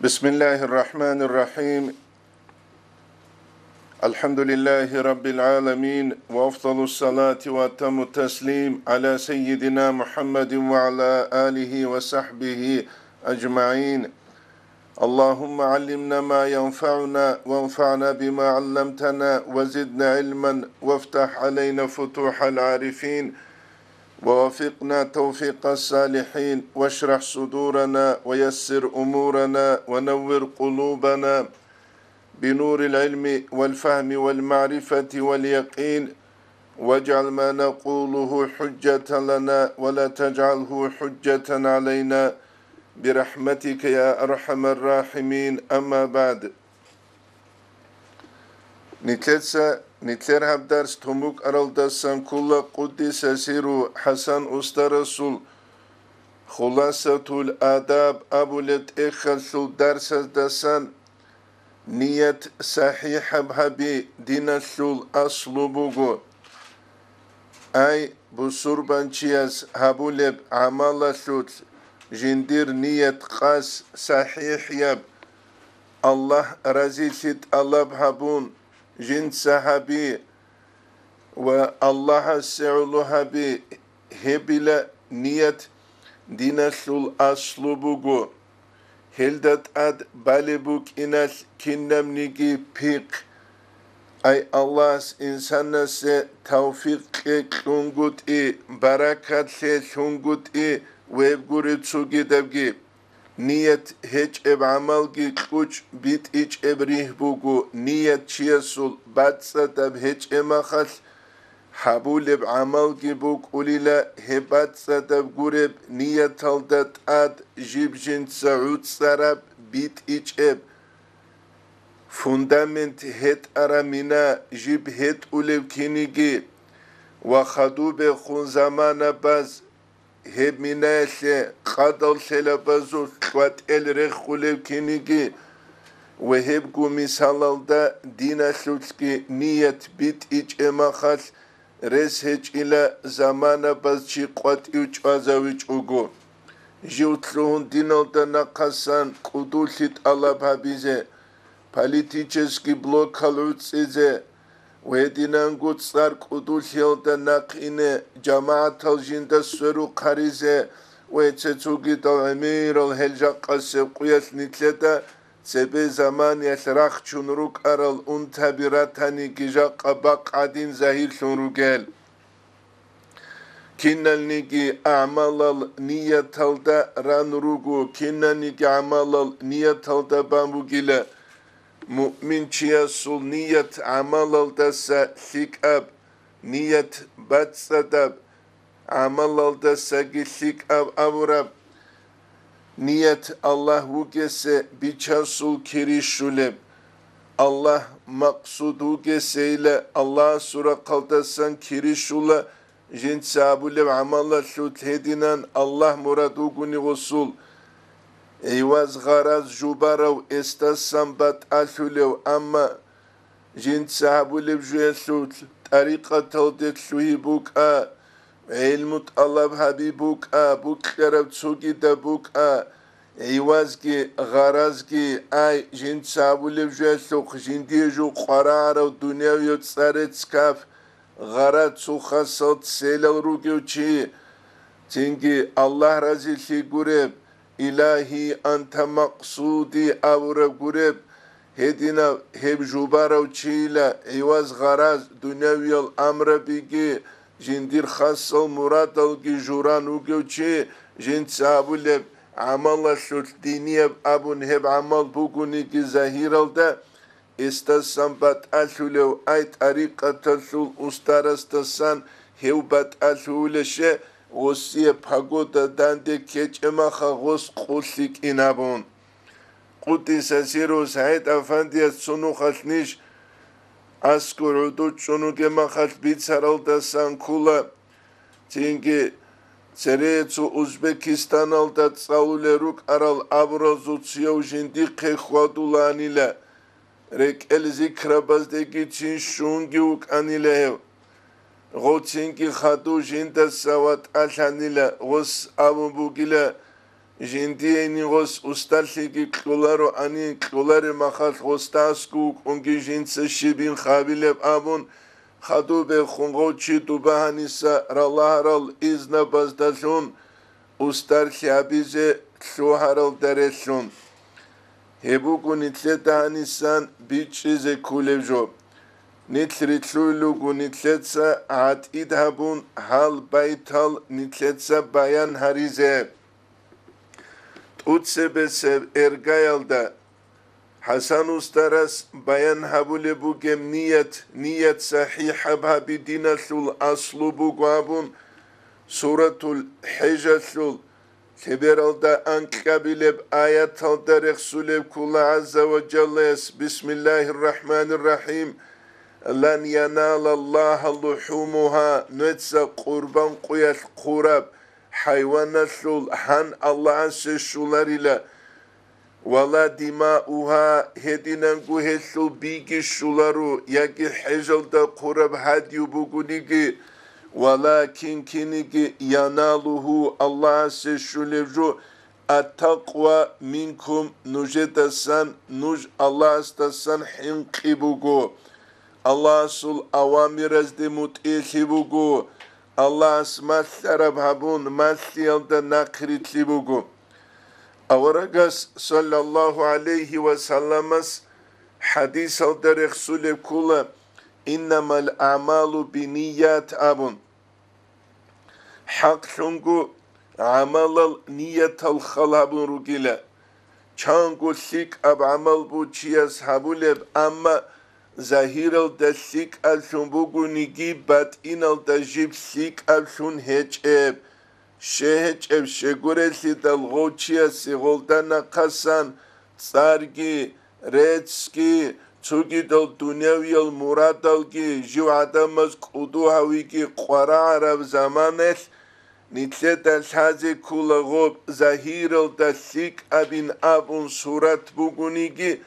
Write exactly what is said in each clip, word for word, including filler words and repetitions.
بسم الله الرحمن الرحيم. الحمد لله رب العالمين، وأفضل الصلاة وأتم التسليم على سيدنا محمد وعلى آله وصحبه أجمعين. اللهم علمنا ما ينفعنا، وانفعنا بما علمتنا، وزدنا علما، وافتح علينا فتوح العارفين، ووفقنا توفيق الصالحين، واشرح صدورنا، ويسر أمورنا، ونور قلوبنا بنور العلم والفهم والمعرفة واليقين، واجعل ما نقوله حجة لنا ولا تجعله حجة علينا برحمتك يا أرحم الراحمين. أما بعد. Нилъеца, нилъер гьаб дарс тун букӀаралдасан ккола Къуддиса сирру ХӀасан устарасул Хуласатул Адаб абулеб тӀехьалъул дарсаздасан. Ният сахӀихӀаб гьаби диналъул аслу буго. Ай, бусурбанчияс гьабулеб гӀамалалъулъ жиндир ният къас сахӀихӀяб, Аллагь разилъи тӀалаб гьабун, жинца гьаби ва Аллагьасе гӀоло гьаби, гьебила ният диналъул аслу буго. Гьелда тӀад балеб букӀиналъ кинабниги пихъ. Ай Аллагьас инсанасе тавфикъ кье кьунгутӀи, баракат лъе лъунгутӀи, веб гури цогидабги. Ният гьечӀеб гӀамалги кьучӀ битӀичӀеб ригь буго, ният чиясул бацӀцӀадаб гьечӀеб махалъ, гьабулеб гӀамалги букӀулила гьеб бацӀцӀадаб гуреб нияталда тӀад жиб жинца гӀуцӀараб битӀичӀеб. Фундамент гьетӀараб мина жиб гьетӀулев киниги ва хадубехун заманабаз гьеб минаялъе къадал лъелабазул къватӀел рехулев киниги ва гьебго мисалалда диналъулъги ният битӀичӀеб махалъ рес гьечӀила заманабаз чи къватӀив чӀвазавичӀого. Жив лъугьун диналда нахъасан кӀудулъи тӀалаб гьабизе, политический блокал гӀуцӀизе, гьединанго цӀар кӀудулъиялда нахъ ине, жамагӀатал жинда сверухъ гьаризе ва цо-цогидал гӀемерал гьел жакъасеб къуялъ нилъеда цебе заманиялъ рахчун рукӀарал унтаби ратаниги жакъа бакъ гӀадин загьирлъун ругел. Киналниги гӀамалал нияталда ран руго, киналниги гӀамалал нияталда бан бугила. Муъминчиясул ният гӀамалалдаса лъикӀаб, ният бацӀцӀадаб, гӀамалалдасаги лъикӀаб абураб. Ният Аллагь вугесе бичасул кири щулеб. Аллагь макъсуд вугесейила Аллагьасул рахъалдасан кири щула, жинца абулеб гӀамалалъулъ гьединан Аллагь мурад вугони гъосул. ГӀиваз-гъараз жубарав эсдасан батӀалъулев, амма жинца гьабулеб жуялъулъ тӀарикъаталде лъугьи букӀа, гӀелму тӀалаб гьаби букӀа, букьараб цогидаб букӀа, гӀивазги гъаразги, ай, жинца гьабулеб жуялъухъ жиндие жо къварагӀарав дунявияб цӀарецкаф, гъарад цо хасал целал ругев чи, цинги Аллагь разилъи гуреб, «Илагьи, анта макъсуди» абураб гуреб, гьединаб гьеб жубарав чийила гӀиваз-гъараз, дунявиял амрабиги, жиндир хасал мурадалги журан вугев чи, жинца абулеб гӀамалалъулъ динияб абун гьеб гӀамал бугониги загьиралда, эсдасан батӀалъулев, ай, тӀарикъаталъул устарасдасан гьев батӀалъулеше, гъосие пагода данде ккечӀемаха гъос къуллъи кӀинабун. Къуддиса сирру СагӀид Афандияс цо нухалъ ниж аскӀор гӀодов чӀун вугеб махалъ бицаралдасан ккола, цинги цере цо Узбекистаналда цӀалулел рукӀарал абуразул цояв жиндихъе хьвадулаанила. РекӀел зикрабаздеги цин щунги вукӀанила гьев. Гъов цинги хадув жиндаса ватӀалъанила, гъос абун бугила: Жиндие гьениб гъос устарлъиги кьолароани, кьолареб мехалъ гъосда аскӀов вукӀунги жинца щибин хабилеб абун, хадуб бехун гъов чи дуба гьаниса ралагьарал изнабаздалъун устарлъи гьабизе лъугьаралда релълъун. Гьеб буго нилъеда гьанисан бичӀчӀизе кколеб жо. Нилъ рилълъуй руго нилъеца гӀатӀид гьабун гьал байтал нилъеца баян гьаризе. ТӀуцебесеб эргаялда ХӀасан устарас баян гьабулеб бугеб ният, ният сахӀихӀаб гьаби диналъул аслу буго абун, Суратул ХӀежалъул лъебералда анкьабилеб аяталда рехсулеб ккола ГӀазза ва Жаллаяс: «Бисмиллагьир рахӀманир рахӀим. Лан яналаллагьа лухӀумугьа», нуца къурбан къуялъ хъураб хӀайваналъул гьан Аллагьасе щоларила, «Ва ла димаугьа», гьединанго гьелъул биги щоларо, яги хӀежалда хъураб гьадию бугониги, «валакин», киниги, «яналугьу», Аллагьасе щолеб жо, «аттакъва минкум», нужедасан, нуж Аллагьасдасан хӀинкъи буго, Аллагьасул авамиразде мутӀигӀлъи буго, Аллагьас малъараб гьабун малъиялда нахърилълъи буго. Аварагас, саллаллагьу гӀалайгьи ва салламас, хӀадисалда рехсулеб ккола: «Иннамал аъмалу бинният», – абун. ХӀакълъунго, гӀамалал ниятал хал гьабун ругила. Чанго лъикӀаб гӀамал буго чияс гьабулеб, амма загьиралда лъикӀаблъун бугониги, батӀиналда жиб лъикӀаблъун гьечӀеб. Щей гьечӀеб, щегурелъидал гъов чиясе гъолда нахъасан цӀарги, реццги, цогидал дунявиял мурадалги, жив гӀадамаз кӀуду гьавиги къварагӀараб заманалъ, нилъеда лъазе ккола гъоб загьиралда лъикӀабин абун сурат бугониги,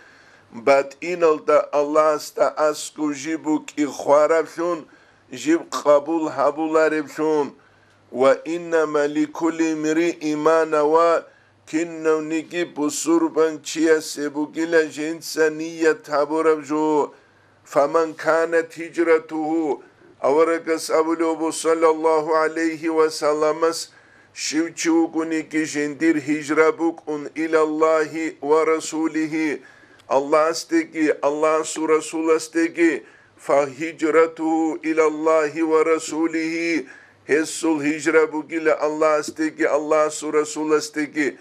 батӀиналда Аллагьасда аскӀов жиб букӀин хвараблъун, жиб къабул гьабулареблъун. «Ва иннама ликулли имриин ма нава», кинавниги бусурбанчиясе бугила жинца ният гьабураб жо. «Фаман канат гьижратугьу», аварагас абулеб буго, саллаллагьу гӀалайгьи ва салламас, щив чи вугониги жиндир гьижра букӀун илаллагьи ва расулигьи, Аллагьасдеги Аллагьасул Расуласдеги, «фагьижратугьу илаллагьи ва расулигьи», гьесул гьижра бугила Аллагьасдеги Аллагьасул Расуласдеги.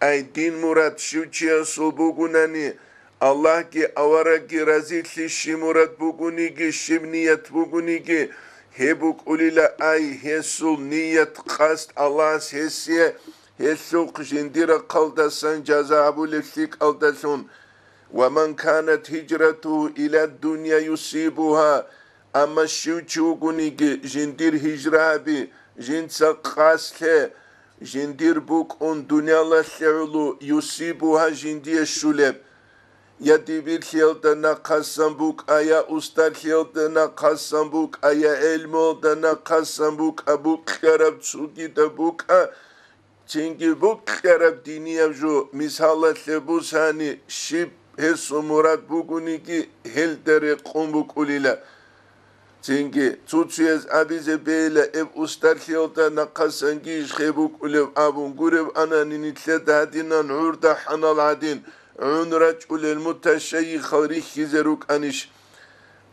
Ай, дин мурад щив чиясул бугунани, Аллагьги аварагги разилъи щиб мурад бугониги, щиб ният бугониги, гьеб букӀулила, ай, гьесул ният-къасд Аллагьас гьесие гьелъухъ жиндир рахъалдасан жаза гьабулеб лъикӀалдалъун. «Ва ман канат гьижратугьу ила дунья юсибугьа», амма щив чи вугониги жиндир гьижра гьаби, жинца къасд лъе, жиндир букӀун дуниялалъе гӀоло, «юсибугьа», жиндие щолеб. Я дибирлъиялда нахъасан букӀа, я устарлъиялда нахъасан букӀа, я гӀелмуялда нахъасан букӀа, букьараб цогидаб букӀа, цинги букьараб динияб жо, мисалалъе бусани, щиб гьесул мурад бугониги, гьелда рекъон букӀулила. Цинги цо-цояз абизе бейила, эб устарлъиялда нахъасанги иш хъе букӀулеб абун гуреб анани, нилъеда гьадинан гӀурда хӀанал гӀадин гӀун рачӀулел муташайихал рихьизе рукӀанищ?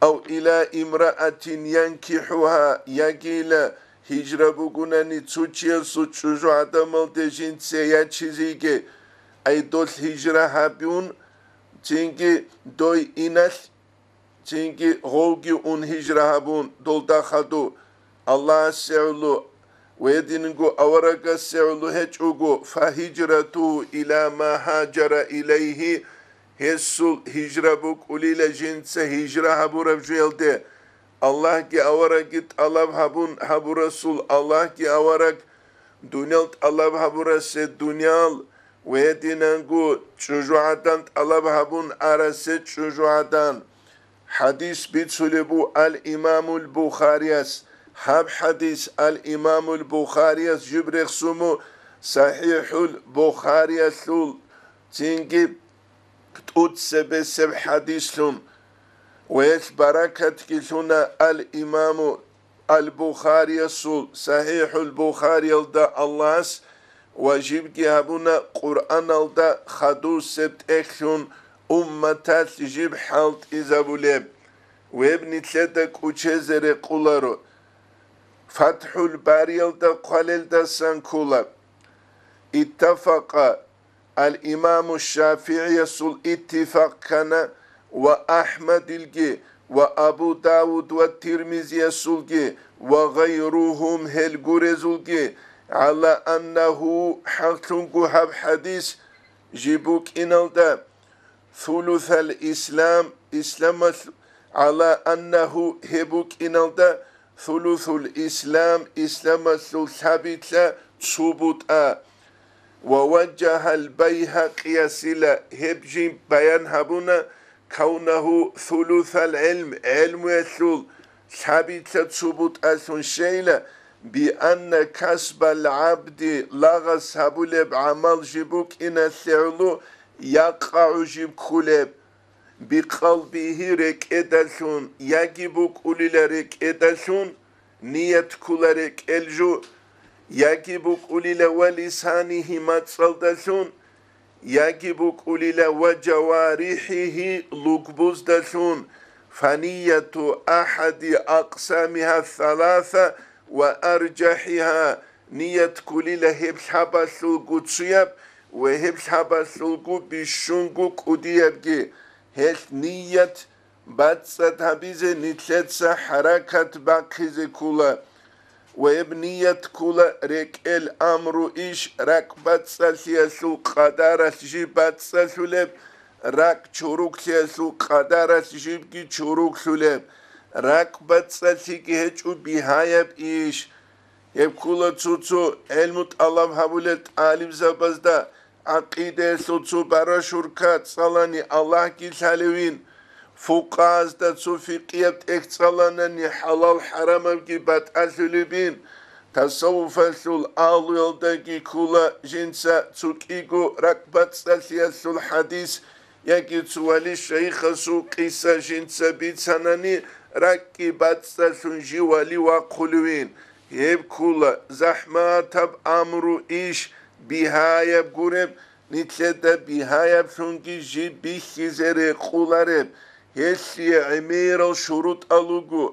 Ав ила имраатин янкихӀугьа, ягила гьижра бугунани цо чиясул чӀужугӀадамалде жинца ячизеги, ай долъ гьижра гьабун, цинги дой иналъ, цинги гъовги ун гьижра гьабун, долда хадув Аллагьасе гӀоло ва гьединго аварагасе гӀоло гьечӀого, «фагьижратугьу ила ма гьажара илайгьи», гьесул гьижра букӀулила жинца гьижра гьабураб жоялде, Аллагьги аварагги тӀалаб гьабун гьабурасул Аллагьги авараг, дуниял тӀалаб гьабурасе дуниял ва гьединанго чӀужугӀадан тӀалаб гьабун арасе чӀужугӀадан. ХӀадис бицулеб бу ал-Имамул Бухарияс. Гьаб хӀадис ал-Имамул Бухарияс жиб рехсуму СахӀихӀул Бухариялъул цинги тӀуцебесеб хӀадислъун, ва гьелъ баракатги лъуна ал-Имаму ал-Бухариясул СахӀихӀул Бухариялда Аллагьас ва жибги гьабуна Къуръаналда хадусеб тӀехьлъун умматалъ жиб хӀалтӀизабулеб, гьеб нилъеда кӀучезе рекъоларо. ФатхӀул Бариялда хъвалелдасан ккола: «Иттафакъа», ал-Имаму ШафигӀиясул иттифакъ ккана, ва АхӀмадилги, ва Абу Давуд ва Тирмизиясулги, ва гъайругьум, гьел гурезулги, гӀала аннагьу, хӀакълъунго гьаб хӀадис жиб букӀиналда, сулусал ислам, исламалъ-, гӀала аннагьу, гьеб букӀиналда, сулусул ислам, исламалъул лъабилъа цо бутӀа. Ва ваджагьал Байгьакъиясила гьеб жиб баян гьабуна, кавнагьу сулусал гӀилм, гӀелмуялъул лъабилъа цо бутӀалъун щейила, бианна касбал гӀабди, лагъас гьабулеб гӀамал жиб букӀиналъе гӀоло, якъагӀу, жиб кколеб, бикъалбигьи, рекӀедалъун, яги букӀулила рекӀедалъун, ният ккола рекӀел жо, яги букӀулила ва лисанигьи, мацӀалдалъун, яги букӀулила ва жаварихӀигьи, лугбуздалъун, фанияту ахӀади акъсамигьа саласа ва аржахӀигьа, ният кколила гьеб лъабалъулго цояб ва гьеб лъабалъулго бищунго кӀудиябги. Гьелъ ният бацӀцӀад гьабизе нилъеца хӀаракат бахъизе ккола. Ва гьеб ният ккола рекӀел амру иш, ракӀбацӀцӀалъиялъул къадаралъ жиб бацӀцӀалъулеб, ракӀ чоруклъиялъул къадаралъ жибги чоруклъулеб, ракӀбацӀцӀалъиги гьечӀо бигьаяб иш. Гьеб ккола цо-цо гӀелму тӀалаб гьабулел тӀалибзабазда гӀакъидаялъул цо барашурка цӀалани Аллагьги лъалевин, фукъагьазда цо фикъияб тӀехь цӀаланани хӀалал-хӀарамабги батӀалъулебин, тасаввуфалъул агьлуялдаги ккола жинца цо кӀиго ракӀбацӀцӀалъиялъул хӀадис, яги цо вали шайихасул къиса жинца бицанани, ракӀги бацӀцӀалъун жив вали вахъулевин. Гьеб ккола захӀматаб амру иш, бигьаяб гуреб, нилъеда бигьаяблъунги жиб бихьизе рекъолареб, гьелъие гӀемерал шурутӀал руго,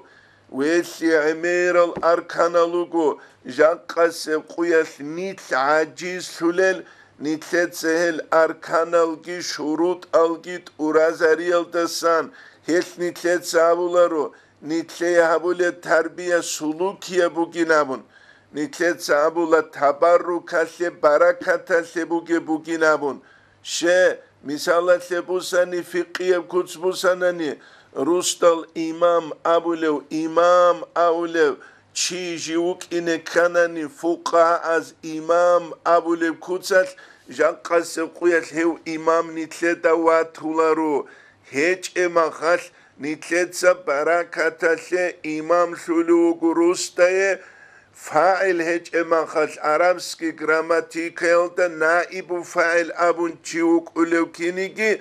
гьелъие гӀемерал арканал руго, жакъасеб къуялъ нилъ гӀажизлъулел, нилъеца гьел арканалги шурутӀалги тӀуразариялдасан, гьелъ нилъеца абуларо, нилъее гьабулеб тарбия сулукияб бугин абун, нилъеца абула табаррукалъе, баракаталъе бугеб бугин абун. Ще, мисалалъе бусани, фикъияб куц бусанани, русдал имам абулев, имам абулев чи жив вукӀине кканани, фукъагьааз имам абулеб куцалъ, жакъасеб къуялъ гьев имам нилъеда ватуларо. ГьечӀеб махалъ нилъеца баракаталъе имамлъулев вуго русдае, фагӀил гьечӀеб махалъ гӀарабский грамматикаялда наибу фагӀил абун чи вукӀулев киниги,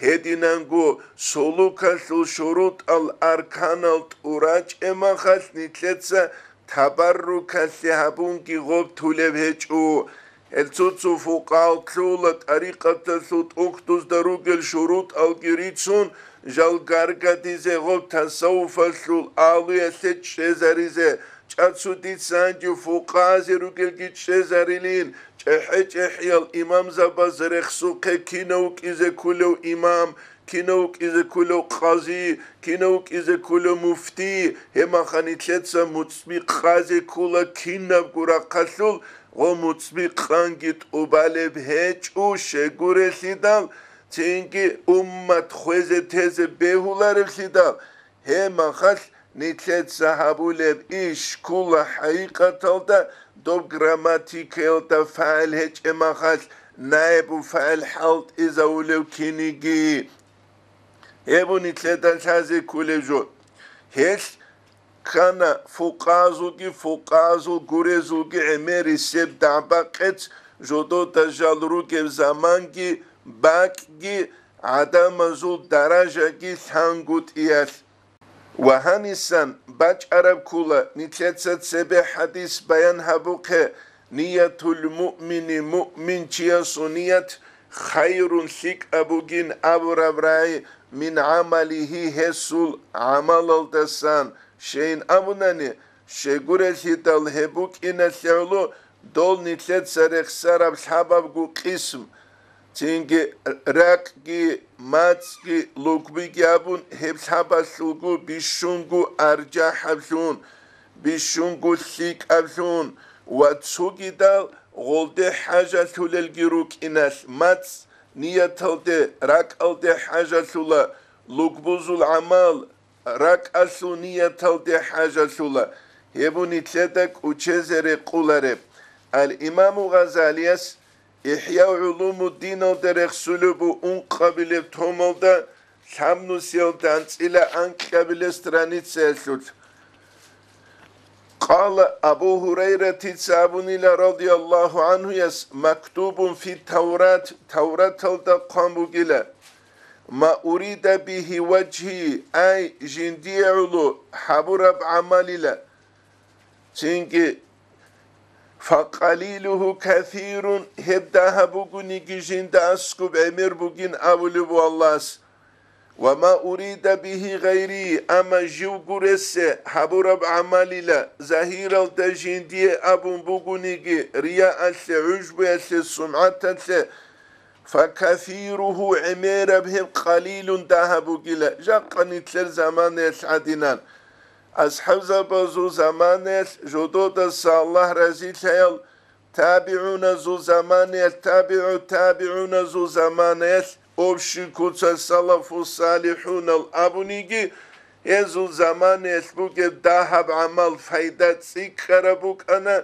гьединанго сулукалъул шурутӀал, арканал тӀурачӀеб махалъ нилъеца табаррукалъе гьабунги гъоб тулеб гьечӀо. Гьел цо-цо фукъагьал лъугьула тӀарикъаталъул тӀухьдузда ругел шурутӀалги рицун, жал гаргадизе гъоб тасаввуфалъул агьлуялъе чӀезаризе. ЧӀа цо дица гьанже фукъагьазе ругелги чӀезарилин, чӀехӀе-чӀехӀиял имамзабаз рехсухъе кинав вукӀизе ккулев имам, кинав вукӀизе ккулев къази, кинав вукӀизе ккулев муфти, гьеб махалъ нилъеца муцӀби къазе ккула кинабго рахъалъул, гъо муцӀби къанги тӀубалеб гьечӀо щегурелъидал, цинги уммат хвезе-тезе бегьуларевлъидал, гьеб махалъ нилъеца гьабулеб иш ккула хӀакъикъаталда доб грамматикаялда фагӀил гьечӀеб махалъ наибу фагӀил хӀалтӀизавулев киниги. Гьеб нилъеда лъазе ккулеб жо. Гьелъ ккана фукъазулги, фукъазул гурезулги гӀемерисеб дагӀба-къец жодода жал ругеб заманги бакӀги, гӀадамазул даражаги лъангутӀиялъ. Ва гьанисан бачӀараб ккула нилъеца цебе хӀадис баян гьабухъе: «Ниятул муъмини, муъминчиясул ният, хайрун, лъикӀаб бугин», абураб рагӀи, «мин гӀамалихи», гьесул гӀамалалдасан, щейин абунани, щайгурелъидал гьеб букӀиналъе гӀоло дол нилъеца рехсараб лъабабго къисм. Цинги ракӀги, мацӀги, лугбиги абун, гьеб лъабалъулго бищунго аржахӀаблъун, бищунго лъикӀаблъун ва цогидал гъолде хӀажалъулелги рукӀиналъ, мацӀ нияталде, ракӀалде хӀажалъула, лугбузул гӀамал, ракӀалъул нияталде хӀажалъула, гьеб нилъеда кӀучезе рекъолареб. Ал-Имаму Гъазалияс ИхӀя гӀулумуддиналда рехсулеб бу ункъабилеб томалда лъабнусиялда анцӀила анкьабилеб страницаялъулъ. Къала Абу Гьурайратица абунила радияллагьу гӀанхуяс, мактубун фи Таврат, Тавраталда хъван бугила: «Ма урида бигьи важгьи», ай, жиндие гӀоло гьабураб гӀамалила. Цинги, «Факъалилугьу касирун», гьеб дагьаб бугониги жинда аскуб гӀемер бугин абулеб бу Аллагьас. «Ва ма урида бигьи гъайри», амма жив гуресе гьабураб гӀамалила, загьиралда жиндие абун бугониги, рияалъе, гӀужбуялъе, сумгӀаталъе, «Факасиругьу», гӀемераб гьеб къалилун дагьаб бугила, жакъа нилъер заманаялъ гӀадинан. АсхӀабзабазул заманаялъ жододаса Аллагь разилъаял табигӀуназул заманаялъ, табигӀу табигӀуназул заманаялъ, общий куца салафу салихӀунал абуниги, гьезул заманаялъ бугеб дагьаб гӀамал пайда цӀикӀкӀараб букӀана,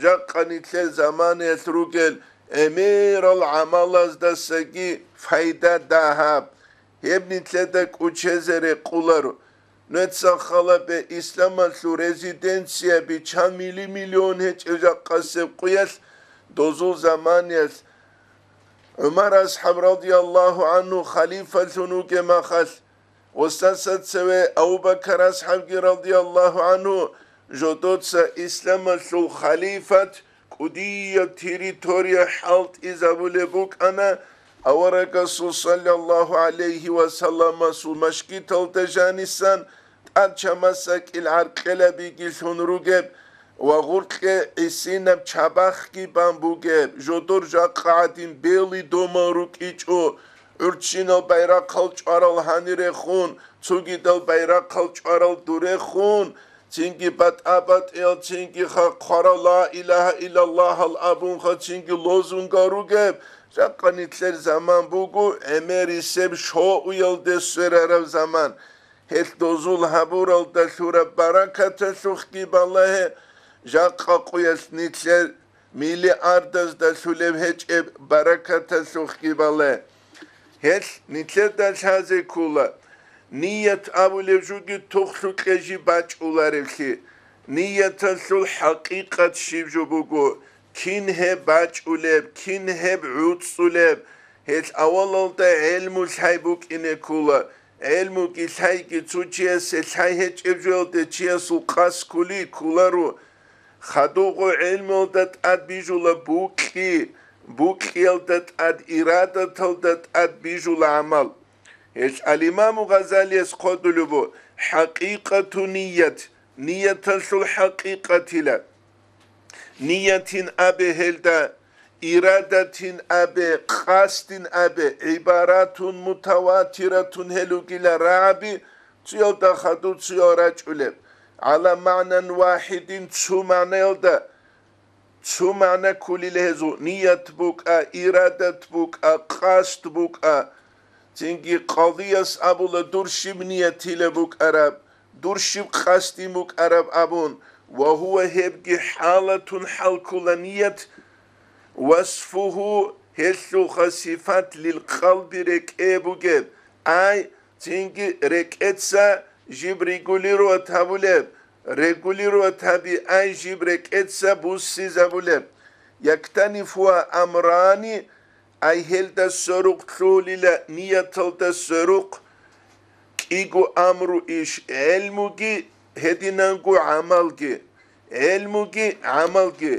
жакъа нилъер заманаялъ ругел гӀемерал гӀамалаздасаги пайда дагьаб. Гьеб нилъеда кӀучезе рекъоларо. Нужеца хал гьабе, исламалъул резиденция биччан мили-миллион гьечӀеб жакъасеб къуялъ дозул заманаялъ ГӀумар асхӀаб радияллагьу гӀанху халифалъун вугеб махалъ, гъосдаса цеве Абу-Бакар асхӀабги радияллагьу гӀанху жодоца исламалъул халифат кӀудияб территория хӀалтӀизабулеб букӀана, аварагасул саллаллагьу гӀалайгьи ва салламасул машгиталда жанисан тӀад чамасакӀил гӀаркьелабиги лъун ругеб ва гъуркье гӀисинаб чабахъги бан бугеб, жодор жакъа гӀадин белый домал рукӀичӀо, гӀурччинал байрахъал чӀварал гьанирехун, цогидал байрахъал чӀварал дурехун, цинги батӀа-батӀиял, цинги ха-, хъварал ла илагьа иллаллагьал абунха, цинги лозунгал ругеб, жакъа нилъер заман буго гӀемерисеб шоуялде сверараб заман. Гьелъ дозул гьабуралда лъураб баракаталъухъги балагье, жакъа къуялъ нилъер миллиардазда лъулеб гьечӀеб баракаталъухъги балагье. Гьелъ нилъеда лъазе ккола, ният абулеб жуги тухлъукье жиб бачӀуларевлъи. Нияталъул хӀакъикъат щиб жо буго, кин гьеб бачӀулеб, кин гьеб гӀуцӀцӀулеб, гьелъ авалалда гӀелму лъай букӀине ккола, гӀелмуги лъайги цо чиясе лъай гьечӀеб жоялде чиясул къасд ккули кколаро. Хадубго гӀелмуялда тӀад бижула букьи, букьиялда тӀад, ирадаталда тӀад бижула гӀамал. Гьелъ ал-Имаму Гъазалияс хъвадулеб бу: «ХӀакъикъату ният», нияталъул хӀакъикъатила. Ниятин абе гьелда, ирадатин абе, къасдин абе, гӀибаратун мутаватиратун гьел ругила рагӀаби, цуялда хадуб цуял рачӀулеб, гӀала магӀнан вахӀидин, цо магӀнаялда, цо магӀна кколила гьезул: ният букӀа, ирадат букӀа, къасд букӀа. Цинги къадияс абула дур щиб ниятила букӀараб, дур щиб къасдин букӀараб абун, ва гьува гьебги хӀалатун хӀалккула ният, васфугьу гьелъулха сифат лил къалби рекӀее бугеб, ай, цинги рекӀеца жиб регулировать гьабулеб, регулировать гьаби ай жиб рекӀеца буссизабулеб. яктанифуа амрани, ай гьелда сверухъ лъугьулила нияталда сверухъ кӀиго амру иш: гӀелмуги, гьединанго гӀамалги, гӀелмуги, гӀамалги.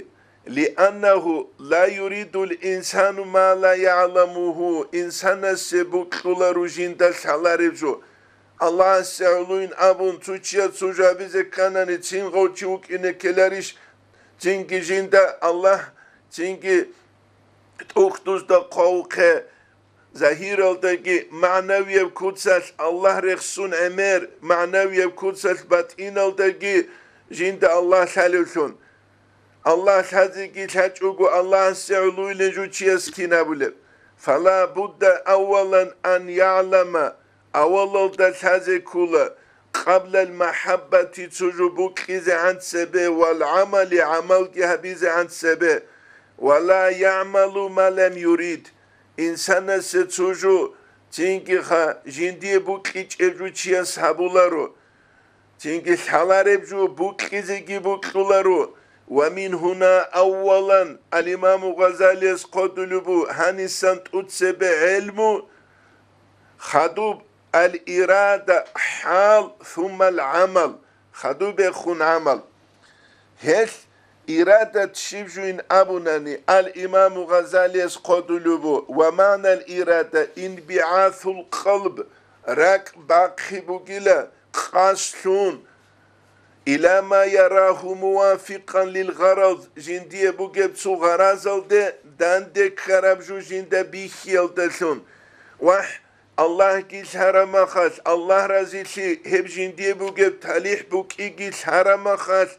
Лианнагьу ла юридул инсану ма ла ягӀламугьу, инсанасе букьула ружинда лъалареб жо. Аллагьасе гӀолойин абун, цо чияс цо жо гьабизе кканани, цин гъов чи вукӀине ккеларищ? Цинги жинда Аллагь, цинги тӀухьдузда хъвавухъе, загьиралдаги магӀнавияб куцалъ Аллагь рехсун гӀемер, магӀнавияб куцалъ батӀиналдаги жинда Аллагь лъалевлъун. Аллагь лъазеги лъачӀого, Аллагьасе гӀолойилан жо чияс кин абулеб? Фала будда аввалан ан ягӀлама, авалалда лъазе ккола, къаблал махӀаббати цо жо букьизегӀан цебе вал гӀамали гӀамалги гьабизегӀан цебе, ва ла ягӀмалу ма лам юрид, инсанасе цо жо, цинги ха, жиндие букьичӀеб жо чияс гьабуларо, цинги лъалареб жо букьизеги букьуларо. Ва мин гьуна аввалан, ал-Имаму Гъазалияс хъодулеб бу, гьанисан тӀуцебе гӀелму, хадуб, ал-ирада, хӀал, сумма ал-гӀамал, хадубехун гӀамал. Гьелъ ирадат щиб жуин абунани, ал-Имаму Гъазалияс хъодулеб бу, ва магӀнал ирада инбигӀасул къалб, ракӀ бахъи бугила, къасдлъун, ила ма ярагьу мувафикъан лил гъараз, жиндие бугеб цо гъаразалде данде ккараб жо жинда бихьиялдалъун. ВахӀ, Аллагьги лъарамахалъ, Аллагь разилъи гьеб жиндие бугеб талихӀ букӀиги лъарамахалъ,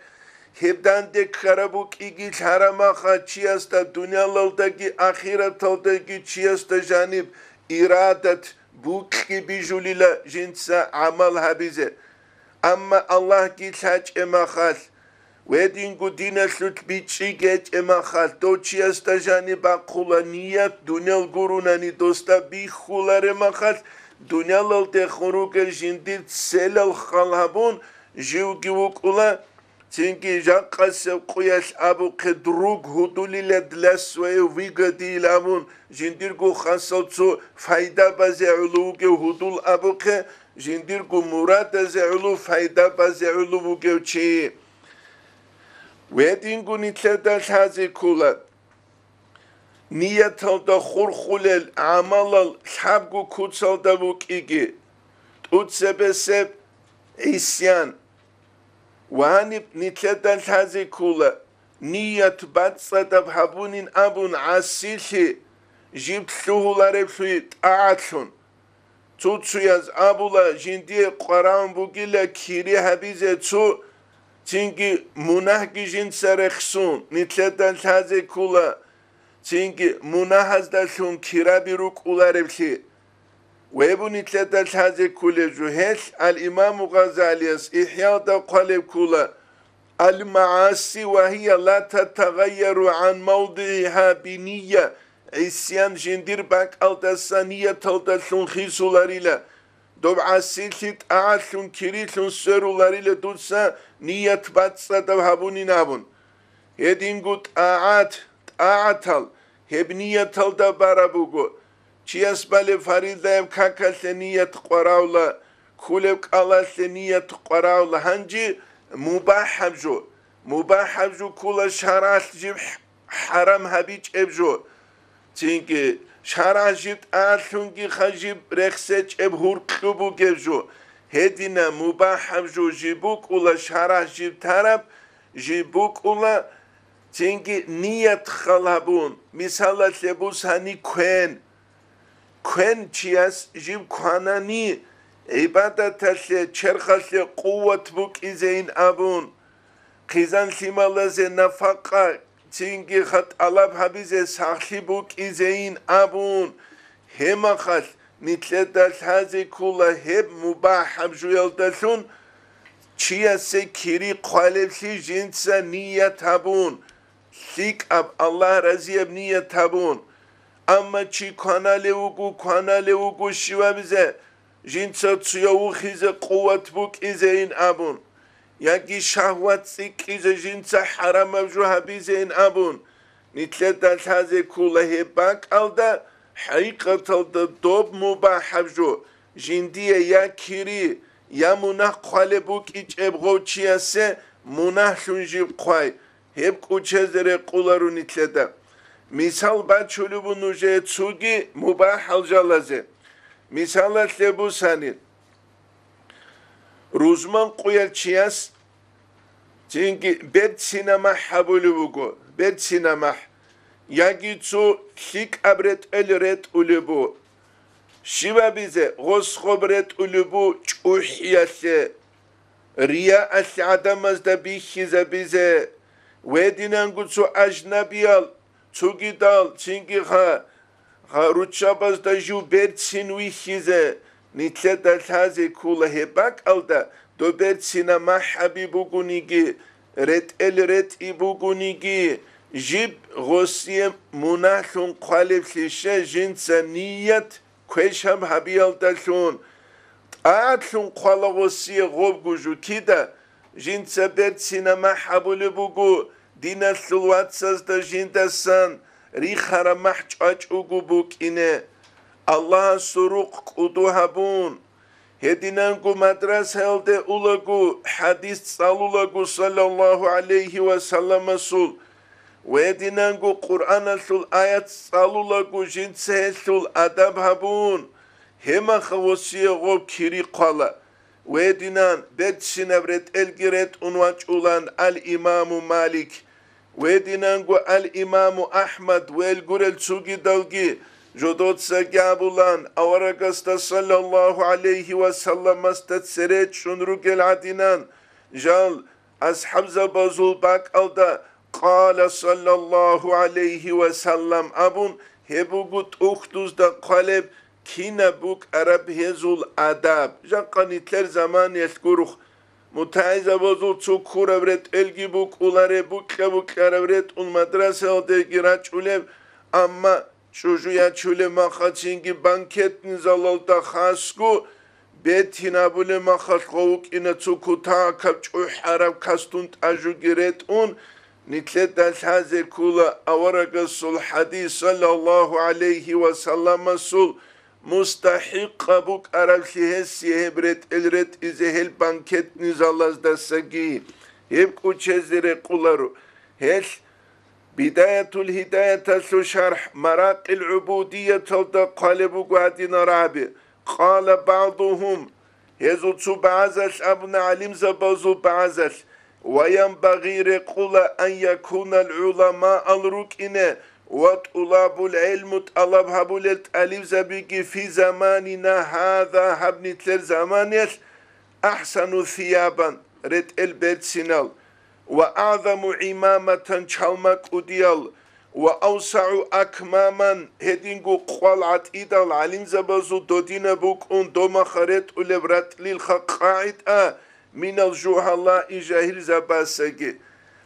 гьеб данде ккараб букӀиги лъарамахалъ, чиясда дуниялалдаги ахираталдаги чиясда жаниб ирадат букьи бижулила жинца гӀамал гьабизе. Амма Аллагьги лъачӀемахалъ, гьединго диналъулъ бичӀчӀи гьечӀемахалъ, дов чиясда жаниб бахъула ният, дуниял гурунани досда бихьуларемахалъ, дуниялалдехун ругел жиндир целал хал гьабун, живги вукӀула, цинги жакъасеб къуялъ абухъе друг гьудулила для своей выгоды абун, жиндирго хасал цо пайда базе гӀоло вугев гьудул абухъе, жиндирго мурадазе гӀоло, пайда базе гӀоло вугев чи. Гьединго нилъеда лъазе ккола, нияталда хурхулел гӀамалал лъабго куцалда букӀиги, тӀуцебесеб гӀисян. Ва гьаниб нилъеда лъазе ккола, ният бацӀцӀадаб гьабунин абун гӀасилъи жиб лъугьулареблъи тӀагӀатлъун. Цо-цояз абула, жиндие къварагӀун бугила кири гьабизе цо, цинги мунагьги жинца рехсун, нилъеда лъазе ккола, цинги мунагьаздалъун кираби рукӀулареблъи. Гьеб нилъеда лъазе кколеб жо. Гьелъ ал-Имаму Гъазалияс ИхӀялда хъвалеб ккола, المعاصي وهي لا تتغير عن موضعها بنية. ГӀисян жиндир бакӀалдаса нияталдалъун хисуларила. Доб гӀасилъи тӀагӀаллъун кирилъун сверуларила дуца ният бацӀцӀадаб гьабунин абун. Гьединго тӀагӀат, тӀагӀатал гьеб нияталда бараб буго. Чияс балеб фаризаяб какалъе ният къваравла, кколеб кӀалалъе ният къваравла, гьанже мубахӀаб жо. МубахӀаб жо ккола шаргӀалъ жиб хӀарам гьабичӀеб жо. Цинги шаргӀалъ жиб тӀагӀаллъунги ха жиб рехсечӀеб гьуркьу бугеб жо. Гьедина мубахӀаб жо жиб букӀула, шаргӀалъ жиб тараб жиб букӀула, цинги ният хал гьабун, мисалалъе бусани квен. Квен чияс жиб кванани, гӀибадаталъе, черхалъе къуват букӀизейин абун, хъизан-лъималазе нафакъа, цинги ха тӀалаб гьабизе сахлъи букӀизейин абун, гьемахалъ нилъеда лъазе ккола гьеб мубахӀаб жуялдалъун, чиясе кири хъвалеблъи жинца ният гьабун, лъикӀаб, Аллагь разияб ният гьабун. Амма чи кваналев вуго, кваналев вуго щивабизе, жинца цуя вухизе къуват букӀизейин абун, яги шагьват цӀикӀкӀизе жинца хӀарамаб жо гьабизейин абун, Нилъеда лъазе ккола гьеб бакӀалда, хӀакъикъаталда доб мубахӀаб жо, жиндие я кири, я мунагь хъвалеб букӀичӀеб гъов чиясе мунагьлъун жиб хъвай, гьеб кӀучезе рекъоларо нилъеда. Мисал бачулеб буго нужее цоги мубахӀал жалазе. Мисалалъе бусани, рузман къуял чияс цинги берцинамахӀ гьабулеб буго, берцинамахӀ, яги цо лъикӀаб ретӀел ретӀулеб бу. Щиб абизе? Гъос гъоб ретӀулеб бу чӀухӀиялъе, рияалъе гӀадамазда бихьизабизе, гьединанго цо ажнабиял цогидал, цинги гъа, гъа руччабазда жив берцин вихьизе, нилъеда лъазе ккола гьеб бакӀалда, доб берцинамахӀаби бугониги, ретӀел ретӀи бугониги, жиб гъосие мунагьлъун хъвалеблъище жинца ният квешаб гьабиялдалъун? ТӀагӀатлъун хъвала гъосие гъобго жо кида, жинца берцинамахӀ гьабулеб буго, диналъул вацазда жиндасан рихараб махӀ чӀвачӀого букӀине, Аллагьасул рукъ кӀуду гьабун. Гьединанго мадрасаялде улаго, хӀадис цӀалулаго саллаллагьу гӀалайгьи ва салламасул, ва гьединанго Къуръаналъул аят цӀалулаго жинца гьелъул адаб гьабун, гьеб махалъ гъосие гъоб кири хъвала. Гьединан берцинаб ретӀелги ретӀун вачӀулан ал-Имаму Малик. Гьединанго ал-Имаму Ахмад ва гьел гурел цогидалги жодоцаги абулан, аварагасда саллаллагьу гӀалайгьи ва салламасда цере чӀун ругел гӀадинан, жал асхӀабзабазул бакӀалда «Къала саллаллагьу гӀалайгьи ва саллам» абун, гьеб буго тӀухьдузда хъвалеб кинаб букӀараб гьезул адаб. Жакъа нилъер заманиялъ гурухъ, мутагӀилзабазул цо ккураб ретӀелги букӀулареб, букьа-букьараб ретӀун мадрасаялдеги рачӀулеб, амма чӀужу ячулеб махацинги банкетный залалда хасго бетин абулеб махалъ гъов вукӀина цо кутакаб чӀухӀараб кастун тӀажуги ретӀун, нилъеда лъазе ккола аварагасул хӀадис саллаллагьу гӀалайгьи ва салламасул, мустахӀикъаб букӀараблъи гьесие гьеб ретӀел ретӀизе гьел банкетный залаздасаги. Гьеб кӀучезе рекъоларо. Гьелъ Бидаятул Гьидаяталъул шархӀ Маракъил ГӀубудияталда хъвалеб буго гьадин араби: «Къала багӀдугьум», гьезул цо багӀазалъ абуна, гӀалимзабазул багӀазалъ: «Ва янбагъи», рекъула, «ан якунал гӀуламаал», рукӀине, «ва тӀулабул гӀилму», тӀалаб гьабулел тӀалибзабиги, «фи заманина гьаза», гьаб нилъер заманиялъ, «ахсану сиябан», ретӀел берцинал, «ва агӀзаму гӀимаматан», чалма кӀудиял, «ва авсагӀу акмаман», гьединго къвал гӀатӀидал, гӀалимзабазул додинаб букӀун домаха ретӀулеб ратӀлилха къагӀида, «минал жугьалаи», жагьилзабасаги.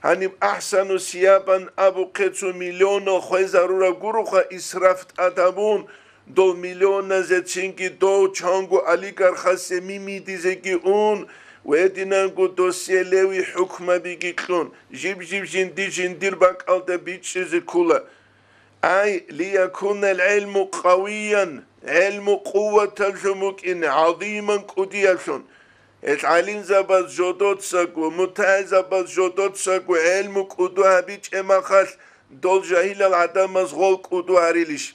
Гьаниб «ахсану сиябан» абухъе цо миллионал хвезарураб гуроха, исраф тӀад гьабун, дол миллионазецинги дов чанго олигархасе мимидизеги ун, ва гьединанго досие левый хӀукмабиги кьун, жиб-жиб жинди-жиндир бакӀалда бичӀчӀизе ккула. Ай, «лиякунал гӀилму къавиян», гӀилму къуваталлъун букӀине, гӀазиман кӀудиялъун. Гьел гӀалимзабаз жодоцаго, мутагӀилзабаз жодоцаго гӀилму кӀуду гьабичӀеб махалъ, дол жагьилал гӀадамаз гъол кӀуду гьарилищ?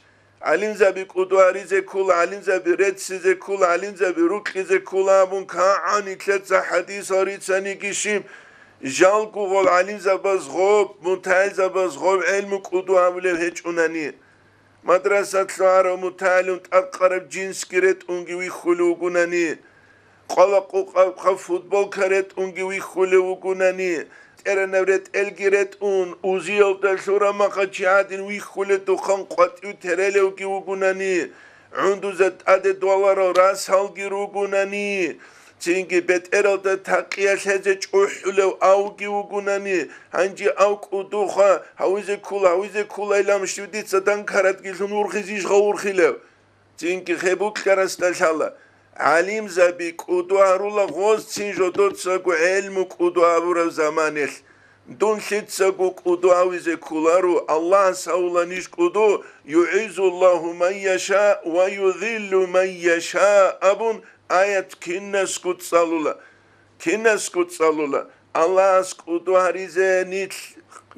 ГӀалимзаби кӀуду гьаризе ккула, гӀалимзаби реццизе ккула, гӀалимзаби рукьизе ккула абун кагӀан нилъеца хӀадисал рицаниги щиб? Жалго гъол гӀалимзабаз гъоб, мутагӀилзабаз гъоб гӀилму кӀуду гьабулеб гьечӀунани. Мадрасалъ гьарав мутагӀилим тӀадкъараб джинсги ретӀунги вихьулев вугунани, къвала-къукъабха футболка ретӀунги вихьулев вугунани, тӀеранаб ретӀелги ретӀун, узиялда лъурамаха чи гӀадин вихьулев духан къватӀив терелевги вугунани, гӀундузда тӀаде дугӀаларал расалги ругунани, цинги бетӀералда такъия лъезе чӀухӀулев авги вугунани, гьанже ав кӀудуха, гьавизе ккула, гьавизе ккулайилан щив дица данкаратги лъун вурхизе иш гъавурхилев? Цинги гьеб букӀарасда лъала, гӀалимзаби кӀуду гьарула гъоз цин жодоцаго гӀелму кӀуду гьабураб заманилъ. Дун лъицаго кӀуду гьавизе кколаро, Аллагьас гьавуланищ кӀуду, «ЮгӀиззуллагьу ман яша ва юзиллу ман яша», абун аят кинасго цӀалула. Кинасго цӀалула. Аллагьас кӀуду гьаризе нилъ,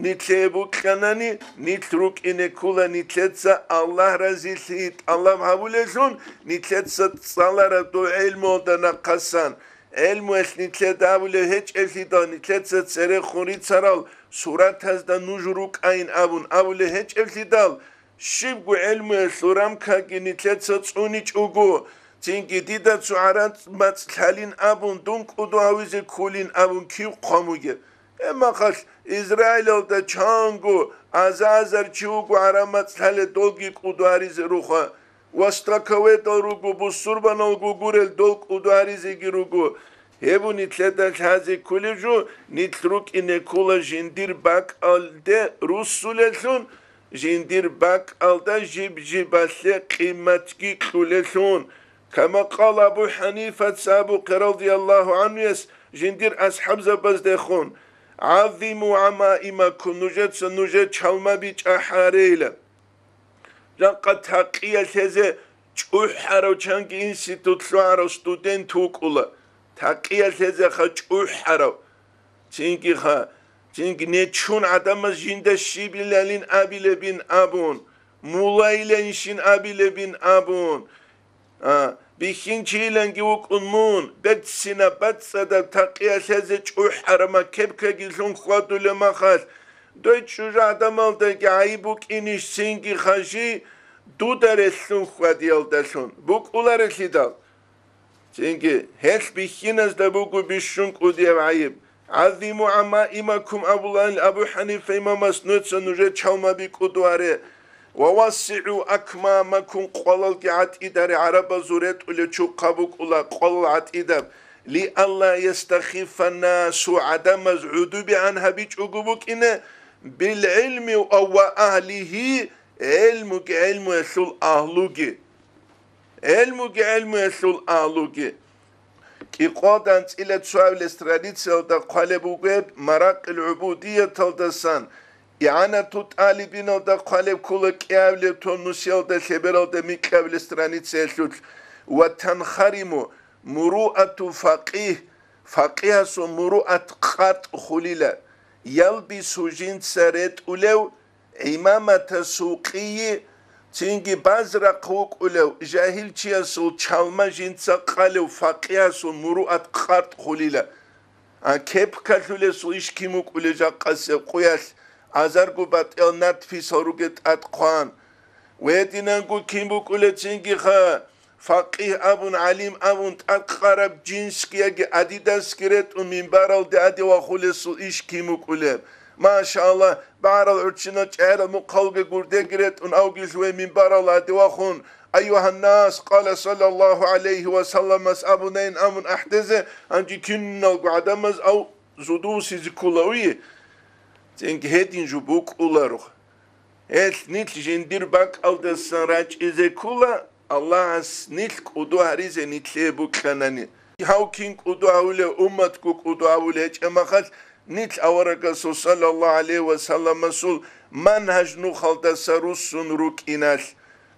нилъее букьанани, нилъ рукӀине ккола нилъеца Аллагь разилъи тӀалаб гьабулелъун, нилъеца цӀалараб дов гӀелмуялда нахъасан. ГӀелмуялъ нилъеда абулеб гьечӀеблъидал, нилъеца церехун рицарал суратазда нуж рукӀайин абун абулеб гьечӀеблъидал, щибго гӀелмуялъул рамкаги нилъеца цӀуничӀого, цинги дида цо гӀараб мацӀ лъалин абун, дун кӀуду гьавизе кколин абун кив хъван бугеб? Гьебмахалъ Израилалда чанго аза-азар чи вуго гӀараб мацӀ лъалел, долги кӀуду гьаризе руха. Востоковедал руго, бусурбаналго гурел, дол кӀуду гьаризеги руго. Гьеб нилъеда лъазе кколеб жо, нилъ рукӀине ккола жиндир бакӀалде руссулелъун, жиндир бакӀалда жиб-жибалъе къиматги кьулелъун. Кама къала Абу ХӀанифаца абухъе радияллагьу гӀанхуяс жиндир асхӀабзабаздехун: «ГӀаззиму гӀамаимакум», нужеца нужер чалмаби чӀахӀарейилан. Жакъа такъия лъезе чӀухӀарав чанги институт лъугӀарав студент вукӀула. Такъия лъезеха чӀухӀарав. Цингиха, цинги нечун гӀадамаз жинда щибилалин абилебин абун, мулайиланщин абилебин абун. А, бихьинчийиланги вукӀун мун, берцинаб бацӀцӀадаб такъия лъезе чӀухӀарама кепкаги лъун хьвадулеб махалъ, дой чӀужугӀадамалдаги гӀайиб букӀинищ цинги хажи, дуда релълъун хьвадиялдалъун букӀуларелъидал? Цинги гьелъ бихьиназда буго бищун кӀудияб гӀайиб. «ГӀаззиму гӀамаимакум», абулаан Абу ХӀанифа имамас, нуца нужер чалмаби кӀуду гьаре. «Ва вассигӀу акмамакум», къвалалги гӀатӀидаре, гӀарабазул ретӀулев чухъа букӀула къвалал гӀатӀидаб. «Лиалла ястахиффа насу», гӀадамаз гӀудубигӀан гьабичӀого букӀине, «билгӀилми ва агьлигьи», гӀелмуги гӀелмуялъул агьлуги. ГӀелмуги гӀелмуялъул агьлуги. КӀикъоялда анцӀила цоабилеб страницаялда хъвалеб бугеб Маракъил гӀубудияталдасан, ИгӀанату тӀалибиналда хъвалеб ккола кӀиабилеб тонусиялда лъебералда микьабилеб страницаялъулъ: «Ва танхариму муруату факъигь», факъигьасул муруат къатӀ хулила, «ялбису», жинца ретӀулев, «гӀимамата сукъийи», цинги базрахъ вукӀулев жагьилчиясул чалма жинца къалев факъигьасул муруат къатӀ хулила. А кепкалъулесул иш кин вукӀулев жакъасеб къуялъ азарго батӀиял надписал ругел тӀад хъван? Гьединанго кин букӀулев цинги ха, факъигь абун, гӀалим абун тӀадкъараб джинсги яги адидасги ретӀун минбаралде аде вахулесул иш кин букӀулеб? Машаллагь, багӀарал гӀурччинал чӀегӀерал мухъалги гурдеги ретӀун авги лъугье минбаралде аде вахун, «Айюгьаннас», къала саллаллагьу гӀалайгьи ва салламас абунайин амун ахӀдезе, гьанже киналго гӀадамаз ав зудусизе ккола уе. Цинги гьедин жо букӀуларо. Гьелъ нилъ жиндир бакӀалдасан рачӀизе ккола, Аллагьас нилъ кӀуду гьаризе нилъее букьанани. Гьав кин кӀуду гьавулев, умматго кӀуду гьавулев гьечӀеб махалъ, нилъ аварагасул саллаллагьу гӀалайгьи ва салламасул мангьаж нухалдаса руссун рукӀиналъ.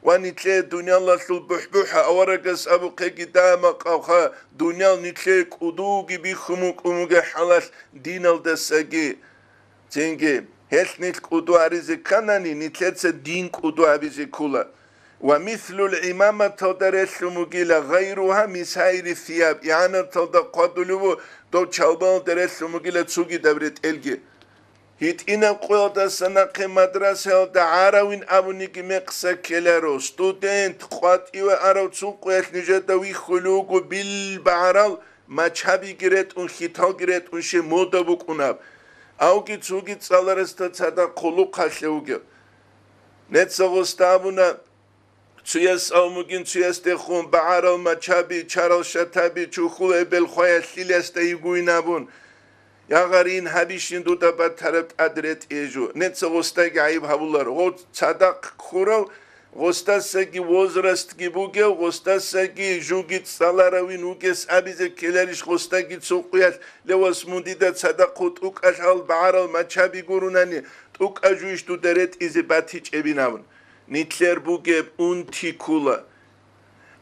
Ва нилъее дуниялалъул бухӀбухӀа аварагас абухъеги дагьа макъавха, дуниял нилъее кӀудуги бихьун букӀун бугеб хӀалалъ диналдасаги. Цинги, гьелъ нилъ кӀуду гьаризе кканани, нилъеца дин кӀуду гьабизе ккола. «Ва мислул гӀимаматалда релълъун бугила гъайругьа мисайри сияб», игӀанаталда хъвадулев ву, дов чалбалда релълъун бугила цугидаб ретӀелги. ГьитӀинаб къоялдаса нахъе мадрасаялда гӀаравин абуниги мекъса ккеларо, студент, къватӀиве арав цун къоялъ нижеда вихьулев вуго бил багӀарал мачабиги ретӀун, хьиталги ретӀун, щай мода букӀунаб. Авги цуги цӀаларасда цадахъ хъулухъалъе вугев. Нецагъоста абуна, цуяс авмугин цуясдехун багӀарал мачаби, чарал шатаби, чухьул эбел хваялъ лъиласда йигуйин абун. Ягъарин гьабищин дуда батараб тӀад ретӀе жо. Нецагъостайги гӀайиб гьабулар. Гъов цадахъ ккурав Гъосдасаги возрастги бугев, гъосдасаги жуги цӀаларавин вугес абизе ккеларищ гъосдаги цо къуялъ, ле, вас, мун дида цадахъ тӀукӀалъал багӀарал мачаби гурунани, тӀукӀа жуйищ дуда ретӀизе батичӀебин абун. Нилъер бугеб унти ккула.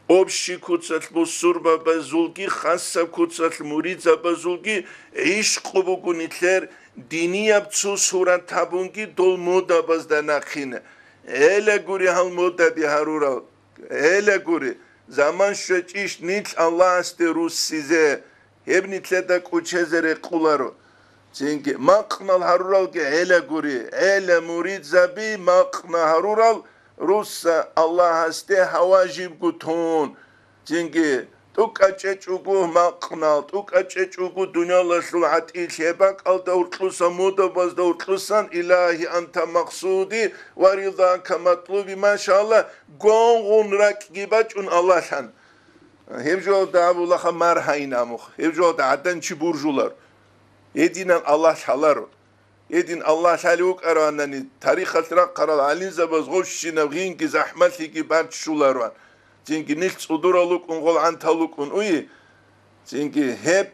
Общий куцалъ бусурбабазулги, хасаб куцалъ муридзабазулги гӀишкъу буго нилъер динияб цо сурат гьабунги дол модабазда нахъине. ГӀела гури гьал модаби гьарурал, гӀела гури, заман щвечӀищ нилъ Аллагьасде руссизе. Гьеб нилъеда кӀучезе рекъоларо. Цинги макънал гьаруралги гӀела гури, гӀела муридзаби макъна гьарурал, русса Аллагьасде гьава жибго тун. Цинги тӀукӀа чӀечӀого макънал, тӀукӀа чӀечӀого дуниялалъул гӀатӀилъи, гьеб бакӀалда уркьусан, модабазда уркьусан, Илагьи, анта макъсуди ва ридака матлуби, машалла, гон-гъун ракӀги бачӀун Аллагьлъан. Гьеб жоялда абулаха маргьайин амухъ. Гьеб жоялда гӀадан чи буржулар. Гьединан Аллагь лъаларо. Гьедин Аллагь лъалев вукӀараванани, тарихалъ рахъарал гӀалимзабаз гъовщинаб гъинги захӀмалъиги барччулароан. Цинги нилъ цӀудурал рукӀун, гъол гӀантал рукӀун уй. Цинги гьеб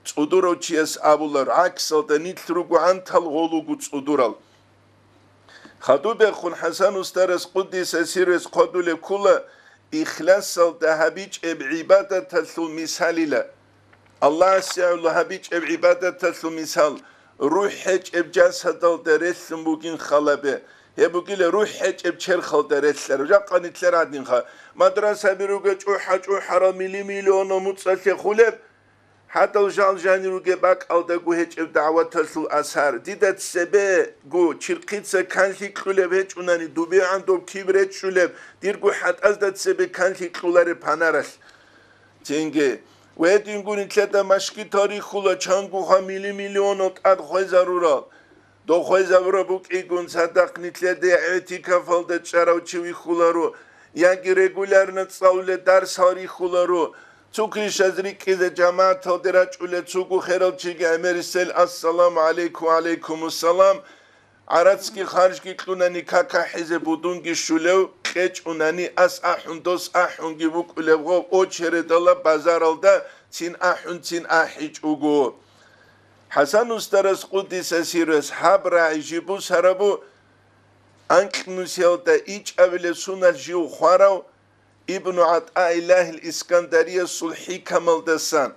цӀудурав чияс абулар, гӀаксалда нилъ руго гӀантал, гъол руго цӀудурал. Хадубехун ХӀасан устарас къуддиса сиррес хъвадулеб ккула ихласалда гьабичӀеб гӀибадаталъул мисалила. Аллагьасе гӀоло гьабичӀеб гӀибадаталъул мисал, рухӀ гьечӀеб жасадалда релълъун бугин халабе, гьеб бугила рухӀ гьечӀеб черхалда релълъараб. Жакъа нилъер гьадинха, мадрасаби ругел чӀухӀа-чӀухӀарал мили-миллионал муцӀалъе хулеб, гьадал жал-жани ругеб бакӀалдаго гьечӀеб дагӀваталъул асар. Дида цебего чирхъица канлъи кьулеб гьечӀунани, дубегӀан доб киб речӀчӀулеб, дирго хӀатӀазда цебе канлъи кьулареб панаралъ. Цинги, гьединго нилъеда машгитал рихьула, чангуха мили-миллионал тӀад хвезарурал. Дохвезабураб букӀигун цадахъ нилъеде гӀетикафалда чӀарав чи вихьуларо, яги регулярно цӀалулел дарсал рихьуларо, цо кришаз рикӀкӀизе жамагӀаталде рачӀулел цого херал чиги гӀемерисел, ассаламу гӀалайкум, ва гӀалайкумуссалам, гӀарацги харжги кьунани какахӀизе будунги щулев, кьечӀунани ас ахӀун, дос ахӀунги букӀулеб гъов очередала базаралда цин ахӀун, цин ахӀичӀого. ХӀасан устарас къуддиса сиррас гьаб рагӀи жиб бусарабу, анкьнусиялда ичӀабилеб суналъ жив хварав Ибну ГӀатӀаиллагьил Искандариясул хӀикамалдасан: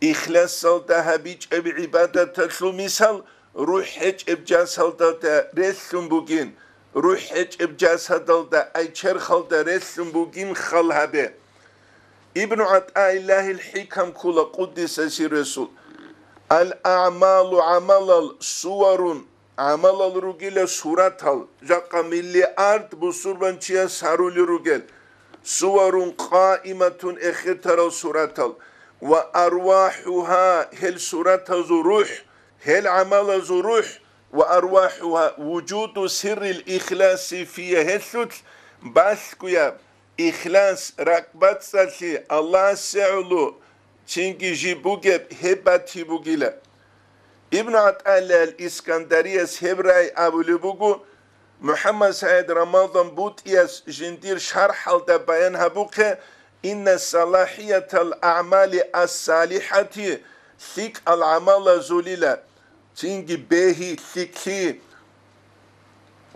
ихласалда гьабичӀеб гӀибадаталъул мисал рухӀ гьечӀеб жасалдалда релълъун бугин, рухӀ гьечӀеб жасадалда ай черхалда релълъун бугин хал гьабе. Ибну ГӀатӀаиллагьил хӀикам ккула къуддиса сиррасул: «Ал-аъмалу», гӀамалал, «суварун», гӀамалал ругила суратал, жакъа миллиард бусурбанчияс гьарули ругел, «суварун къаиматун», эхетарал суратал, «ва арвахӀугьа», гьел суратазул рухӀ, гьел гӀамалазул рухӀ, «ва арвахӀугьа», «вужуду сиррил ихласи фия», гьелъулъ балъгояб ихлас, ракӀбацӀцӀалъи, Аллагьасе гӀоло цинги жиб бугеб гьеб батиб бугила. Ибну ГӀатӀаиллагьил Искандарияс гьеб рагӀи абулеб буго, МухӀаммад СагӀид Рамазан БутӀияс жиндир шархӀалда баян гьабухъе: «Инна салахӀиятал аъмали ас-салихӀати», лъикӀал гӀамалазулила цинги бегьи, лъикӀлъи,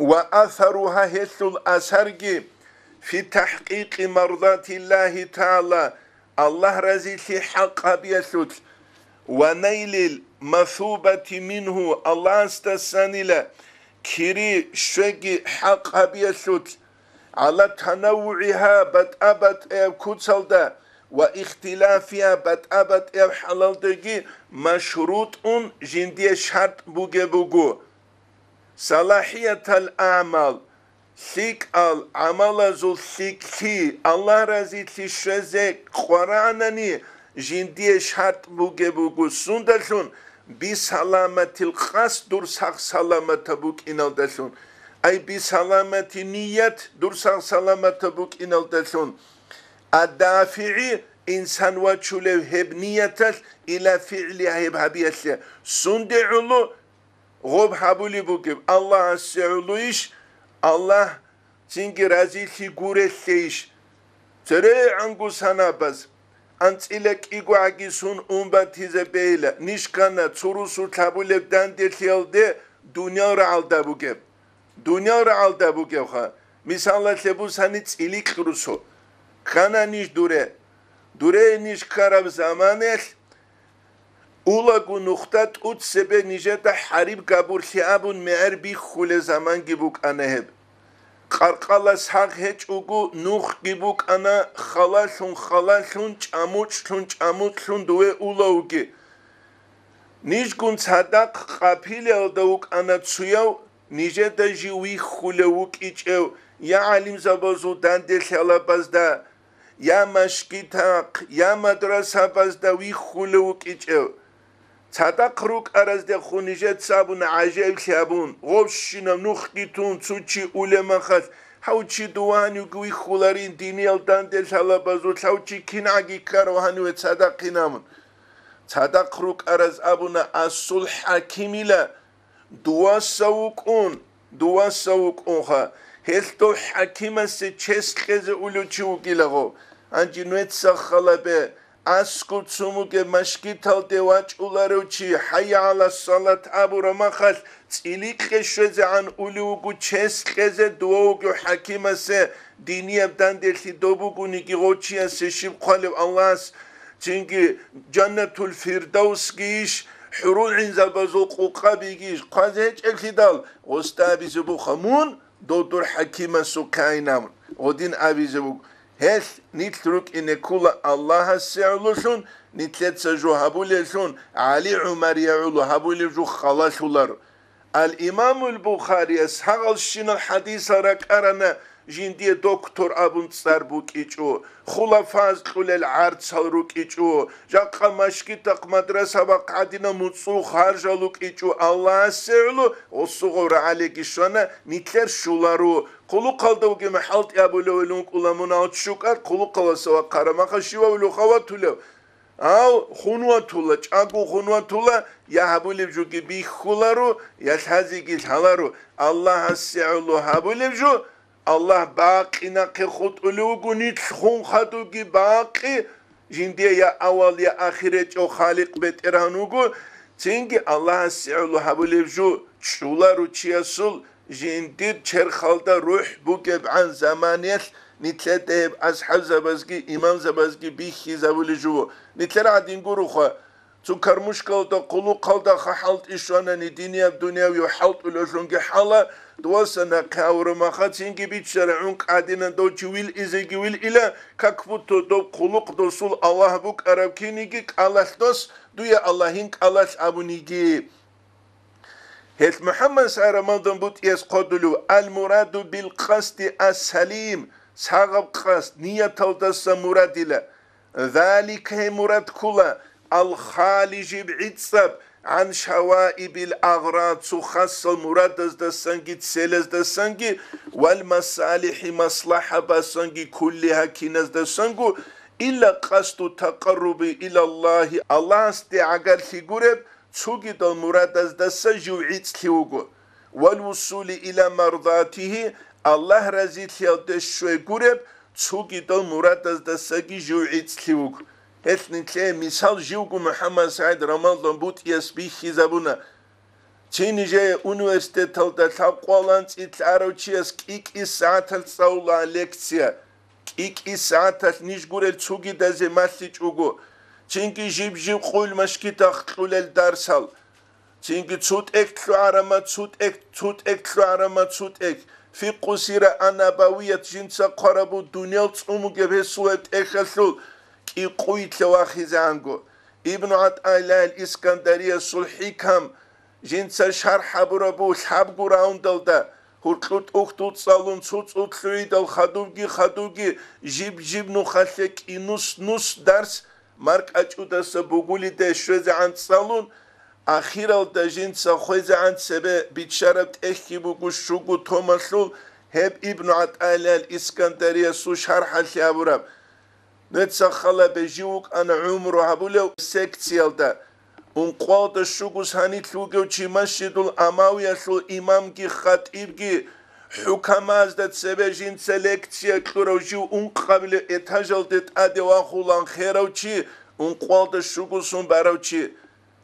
«ва асаругьа», гьелъул асарги, «фи тахӀкъикъи мардатиллагьи тагӀала», Аллагь разилъи хӀакъ гьабиялъулъ, «ва найлил масубати мингьу», Аллагьасдасанила кири щвеги хӀакъ гьабиялъулъ, «гӀала танаввугӀигьа», батӀа-батӀияб куцалда, «ва ихтилафигьа», батӀа-батӀияб хӀалалдаги, «машрутӀун», жиндие шартӀ бугеб буго. «СалахӀиятал аъмал», лъикӀал гӀамалазул лъикӀлъи, Аллагь разилъи щвезе къварагӀанани, жиндие шартӀ бугеб буго, сундалъун, «бисаламатил къасд», дур сагъ-саламатаб букӀиналдалъун, ай «бисаламати ният», дур сагъ-саламатаб букӀиналдалъун, «аддафигӀи», инсан вачулев гьеб нияталъ, «ила фигӀлигьа», гьеб гьабиялъе. Сунде гӀоло гъоб гьабулеб бугеб? Аллагьасе гӀолойищ? Аллагь цинги разилъи гурелъейищ? ЦерегӀанго санабаз анцӀила кӀигогӀаги сун ун батизабейила, ниж ккана цо русулъ гьабулеб данделъиялде дуниял рагӀалда бугеб. Дуниял рагӀалда бугебха, мисалалъе бусани, цӀиликь русу. Ккана ниж дуре. Дуре ниж ккараб заманалъ улаго нухда тӀуцебе нижеда хӀариб габурлъи абун мегӀер бихьулел заманги букӀана гьеб. Къаркъала сагъ гьечӀого нухги букӀана, халалъун-халалъун, чӀамучӀлъун-чӀамучӀлъун дуве ула вуги. Нижгун цадахъ къапилиялда вукӀана цуяв, нижеда жив вихьулев вукӀичӀев, я гӀалимзабазул данделъалабазда, я машгитахъ, я мадрасабазда вихьулев вукӀичӀев. Цадахъ рукӀараздехун нижеца абуна гӀажаиблъи абун, гъобщинаб нухги тун цо чи улемахалъ, гьав чи дуванивги вихьуларин диниял данделъалабазул, гьав чи кингӀаги ккарав гьаниве цадахъин абун. Цадахъ рукӀараз абуна асул хӀакимила, дуваса вукӀун, дуваса вукӀунха, гьелъ дов хӀакимасе чес кьезе улев чи вугилаго. Гьанже нуеца халабе, аскӀоб цумуге машгиталде вачӀуларев чи, хӀайя гӀала салат абураб махалъ, цӀиликье щвезегӀан улев вуго чес кьезе дова вугев хӀакимасе, динияб данделъи доб бугониги гъов чиясе щиб хъвалев Аллагьас, цинги Жаннатул Фирдавсгийищ, хӀурулгӀинзабазул къукъабигийищ, хъвазе гьечӀеблъидал, гъосда абизе буха мун, дов дур хӀакимасухъе айин абун, гъодин абизе буго. Гьелъ нилъ рукӀине ккола Аллагьасе гӀололъун, нилъеца жо гьабулеллъун, ГӀали ГӀумарие гӀоло гьабулеб жо халалъуларо. Ал-Имамул Бухарияс гьагъалщинал хӀадисал ракӀарана, жиндие доктор абун цӀар букӀичӀо, хулафаз кьулел гӀарцал рукӀичӀо, жакъа машгитахъ мадраса бахъ гӀадинал муцӀул харжал рукӀичӀо, Аллагьасе гӀоло гъосугъав рагӀалиги щвана, нилъер щуларо, хъулухъалда вугеб хӀалтӀи абулевилан вукӀула мун алчукӀар, хъулухъаласа вахъараб махалъ щивав лугьа ватулев? Гьав хун ватула, чӀаго хун ватула, я гьабулеб жоги бихьуларо, я лъазеги лъаларо. Аллагьасе гӀоло гьабулеб жо, Аллагь бакъи нахъе хутӀулев вуго, нилъ хун хадуги бакъи, жиндие я авал, я ахир гьечӀев Халикъ БетӀергьан вуго, цинги Аллагьасе гӀоло гьабулеб жо чӀуларо чиясул, жиндир черхалда рухӀ бугебгӀан заманаялъ нилъеда гьеб асхӀабзабазги имамзабазги бихьизабулеб жо. Нилъер гӀадин гуроха, цо кармушкалда, хъулухъалда ха хӀалтӀи щванани, динияб, дунявияб хӀалтӀулеллъунги хӀала, дуваса нахъе гьавураб махацинги биччара гӀункӀ гӀадинан дов чи вилизеги вилила, как будто доб хъулухъ досул Аллагь букӀараб киниги кӀалалъ дос, дуе Аллагьин кӀалалъ абуниги. Гьелъ МухӀаммад СагӀид Рамазан БутӀияс хъодулев: «Ал-мураду бил къасди ас-салим», сагъаб къасд, нияталдаса мурадила. «Залика», гьеб мурад ккола, «ал-хали», жиб гӀицӀаб, «гӀан шаваибил агърад», цо хасал мурадаздасанги целаздасанги, «вал масалихӀи», маслахӀабасанги, «куллиха», киназдасанго, «илла къасду такъарруби илаллагьи», Аллагьасде гӀагарлъи гуреб, цогидал мурадаздаса жив гӀицӀлъи вуго, «вал вусули ила мардатихи», Аллагь разилъиялде щвей гуреб, цогидал мурадаздасаги жив гӀицӀлъи вуго. Гьелъ нилъее мисал живго МухӀаммад СагӀид Рамазан БутӀияс бихьизабуна. Цин нижее университеталда лъабкъоялда анцӀила арав чияс кӀи-кӀи сагӀаталъ цӀалулаан лекция. КӀи-кӀи сагӀаталъ ниж гурел цогидазе малъичӀого, цинги жиб-жиб къуйл машгитахъ кьулел дарсал, цинги цо тӀехь лъугӀарама, цо тӀехь, цо тӀехь лъугӀарама, цо тӀехь, фикъу сира ан-набавият жинца хъварабу дуниял цӀумугеб гьесул гьеб тӀехьалъул кӀи къуйлъа вахизегӀанго. Ибну ГӀатӀаиллагьил Искандариясул хӀикам жинца шархӀ гьабурабу лъабго раундалда, гьуркьу тӀухьдул цӀалун, цо-цо лъугӀидал хадубги-хадубги, жиб-жиб нухалъе кӀинус-нус дарс, маркӀачӀудаса бугулиде щвезегӀан цӀалун, ахиралда жинца хвезегӀан цебе биччараб тӀехьги буго щуго томалъул гьеб Ибну ГӀатӀаиллагьил Искандариясул шархӀалъи гьабураб. Нуца халабе жив вукӀана гӀумру гьабулев секциялда. Ункъоялда щуго санилъ вугев чи Масжидул Амавиялъул имамги хатӀибги, ХӀукамазда цебе жинца лекция кьурав жив ункъабилеб этажалде тӀаде вахулан херав чи, ункъоялда щуго сон барав чи.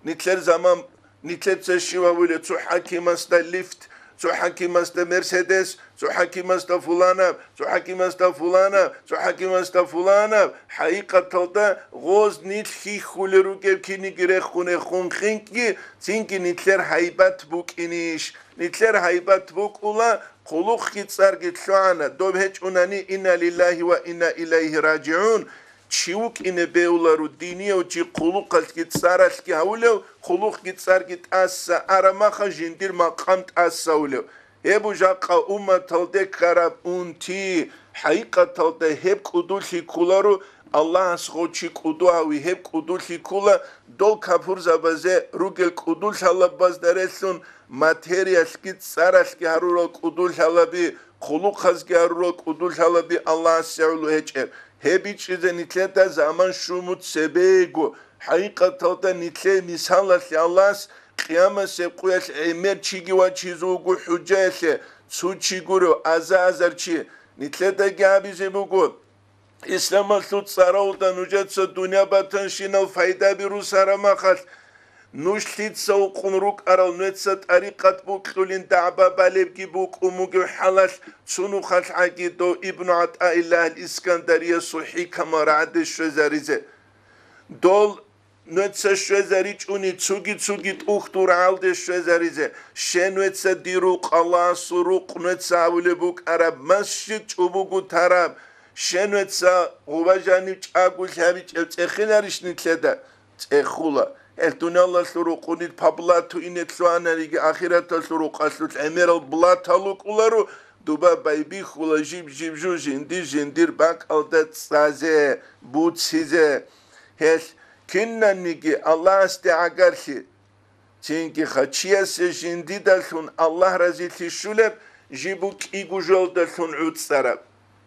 Нилъер заман, нилъеца щив гьавулеб, цо хӀакимасда лифт, цо хӀакимасда Мерседес, цо хӀакимасда фуланаб, цо хӀакимасда фуланаб, цо хӀакимасда фуланаб. ХӀакъикъаталда гъоз нилъ хьихьулел ругеб киниги рехун-рехун хинкӀги, цинги нилъер гьайбат букӀинищ? Нилъер гьайбат букӀула, хъулухъги цӀарги лъугӀана, доб гьечӀунани, инна лиллагьи ва инна илайгьи ражигӀун, чи вукӀине бегьуларо, динияв чи хъулухъалъги цӀаралъги гьавулев, хъулухъги цӀарги тӀаса араб махалъ жиндир макъам тӀасаулев. Гьеб жакъа умматалде ккараб унти, хӀакъикъаталда гьеб кӀудулъи кколаро, Аллагьас гъов чи кӀуду гьави, гьеб кӀудулъи ккола дол капурзабазе ругел кӀудулъалабазда релълъун, материялъги цӀаралъги гьарурал кӀудулъалаби, хъулухъазги гьарурал кӀудулъалаби Аллагьасе гӀоло гьечӀеб. Гьеб бичӀчӀизе нилъеда заман щун цебего. ХӀакъикъаталда нилъее мисалалъе Аллагьас къиямасеб къуялъ гӀемер чиги вачизе вуго хӀужаялъе, цо чи гурев, аза-азар чи. Нилъедаги абизе буго, исламалъул цӀараялда нужеца дунъя батанщинал пайдаби русараб махалъ, нуж лъица вукъун рукӀарал, нужеца тӀарикъат бокьулин дагӀба балебги букӀун бугеб хӀалалъ, цо нухалъ гӀаги дов Ибну ГӀатӀаиллагьил Искандариясул хӀикамал рагӀаде щвезаризе. Дол нужеца щвезаричӀони цоги-цоги тӀухьдул рагӀалде щвезаризе, щай нужеца дир рукъ, Аллагьасул рукъ нужеца гьавулеб букӀараб, масжид чӀобого тараб, щай нужеца гъуба жанив чӀаголъи гьабичӀеб цӀехиларищ нилъеда? ЦӀехула. Гьел дуниялалъул рукъ нилъ по блату ине лъугьанариги, ахираталъул рукъалъулъ гӀемерал блатал рукӀуларо, дуба байбихьула жиб-жиб жо жинди-жиндир бакӀалда цӀазе, буцизе. Гьелъ кинаниги Аллагьасде гӀагарлъи, цинги хъачиясе жиндидалъун Аллагь разилъи щулеб, жиб бу кӀиго жоялдалъун гӀуцӀараб.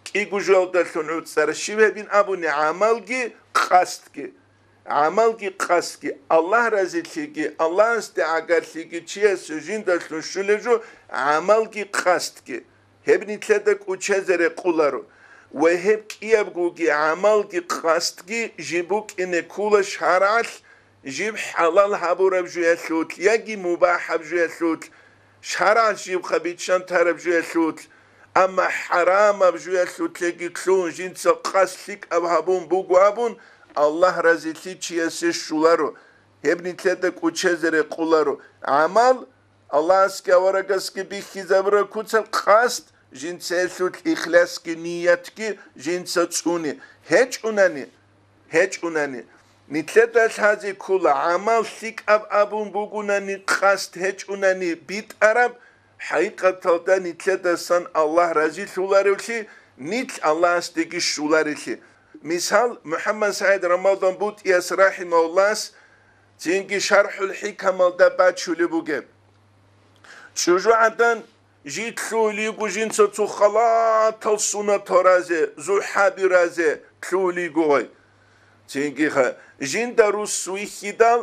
КӀиго жоялдалъун гӀуцӀараб. Щиб гьебин абуни, гӀамалги къасдги. ГӀамалги къасдги. Аллагь разилъиги, Аллагьасде гӀагарлъиги чиясе жиндалъун щулеб жо гӀамалги къасдги. Гьеб нилъеда кӀучезе рекъоларо. Ва гьеб кӀиябгоги гӀамалги къасдги жиб букӀине ккола шаргӀалъ, жиб хӀалал гьабураб жуялъулъ яги мубахӀаб жуялъулъ, шаргӀалъ жибха биччан тараб жуялъулъ, амма хӀарамаб жуялъулъеги лъугьун жинца къасд лъикӀаб гьабун буго абун, Аллагь разилъи чиясе щоларо. Гьеб нилъеда кӀучезе рекъоларо. ГӀамал Аллагьасги аварагасги бихьизабураб куцалъ къасд, жинца гьелъулъ ихласги ниятги жинца цӀуни гьечӀунани, гьечӀунани, нилъеда лъазе ккола, гӀамал лъикӀаб абун бугунани, къасд гьечӀунани битӀараб, хӀакъикъаталда нилъедасан Аллагь разилъуларевлъи, нилъ Аллагьасдеги щоларелъи. Мисал, МухӀаммад СагӀид Рамадан БутӀияс рахӀимагьуллагьас цинги ШархӀул ХӀикамалда бачулеб бугеб. ЧӀужугӀадан жид лъугьулиго жинца цо халатал сунатал разе, зухӀаби разе лъугьулиго гъой. Цинги ха, жинда рус вихьидал,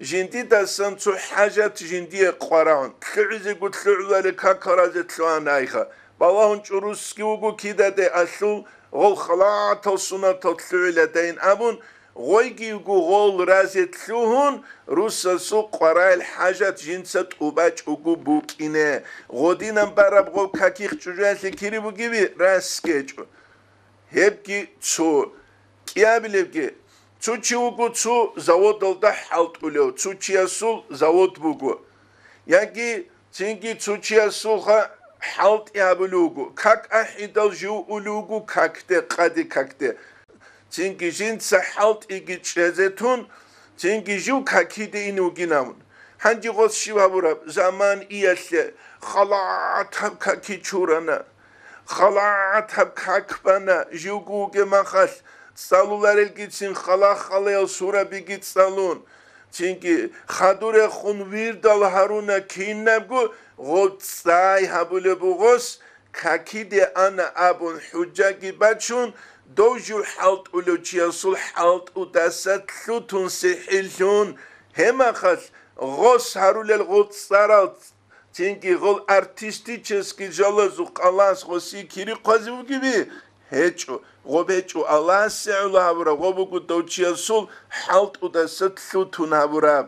жиндидасан цо хӀажат жиндие къварагӀун, лъугӀизего лъугӀуларел какал разе лъугьанайха. Балагьун чӀурусги вуго кидаде алъул, гъол халатал сунатал лъугӀиладайин абун, гъойги гъол разе лъугьун, русасул къварагӀел хӀажат жинца тӀубачӀого букӀине. Гъодинан бараб гъов какихъ чӀужуялъе кири бугеби, расги гьечӀо. Гьебги цо. КӀиабилебги, цо чи вуго цо заводалда хӀалтӀулев, цо чиясул завод буго. Яги цинги цо чиясулха хӀалтӀи гьабулев вуго, как ахӀидал жив улев вуго какде, къаде какде. Цинги жинца хӀалтӀиги чӀезе тун, цинги жив какиде ине вугин абун. Гьанже гъос щиб гьабураб, заман иялъе халатаб каки чурана, халатаб как бана, живго вугеб махалъ, цӀалуларелгицин хала-халаял сурабиги цӀалун, цинги хадурехун вирдал гьаруна, кинабго гъол цӀай гьабулеб бугъос, какиде ана абун хӀужаги бачун, дов жив хӀалтӀулев чиясул хӀалтӀудаса лъутун сихӀиллъун, гьеб махалъ гъос гьарулел гъол цӀарал Цинги гъол артистический жалазухъ Аллагьас гъосие кири хъвазе бугеби? ГьечӀо. Гъоб гьечӀо, Аллагьасе гӀоло гьабураб гъоб буго дов чиясул хӀалтӀудаса лъутун гьабураб.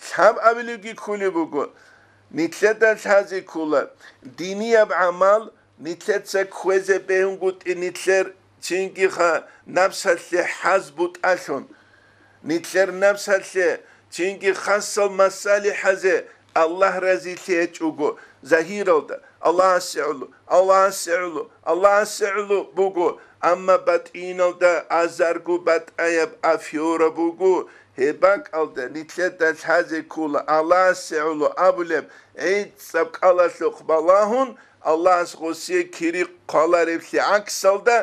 Лъаб абилевги кколеб буго, нилъеда лъазе ккола, динияб гӀамал нилъеца кквезе бегьунгутӀи нилъер цинги ха-, напсалъе хӀаз бутӀалъун. Нилъер напсалъе цинги хасал масалихӀазе Аллагь разилъи гьечӀого, загьиралда Аллагьасе гӀоло, Аллагьасе гӀоло, Аллагьасе гӀоло буго, амма батӀиналда азарго батӀаяб афера буго. Гьеб бакӀалда нилъеда лъазе ккола Аллагьасе гӀоло абулеб гӀицӀаб кӀалалъухъ балагьун, Аллагьас гъосие кири хъвалареблъи гӀаксалда,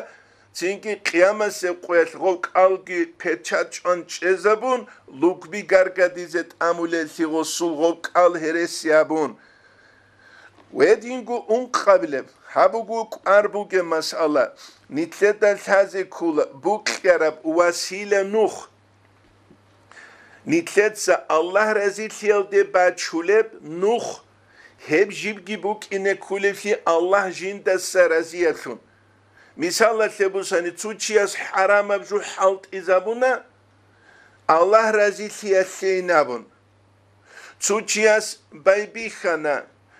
цинги къиямасеб къоялъ гъов кӀалги печат чӀван чӀезабун, лугби гаргадизе тӀамулеллъи гъосул гъов кӀал гьереси абун. Гьединго ункъабилеб, гьаб буго кӀвар бугеб масъала, нилъеда лъазе ккола букьараб васила нух. Нилъеца Аллагь разилъиялде бачулеб нух, гьеб жибги букӀине кколеблъи Аллагь жиндаса разиялъун. Мисалалъе бусани, цо чияс хӀарамаб жо хӀалтӀизабуна, Аллагь разилъиялъейин абун. Цо чияс байбихьана,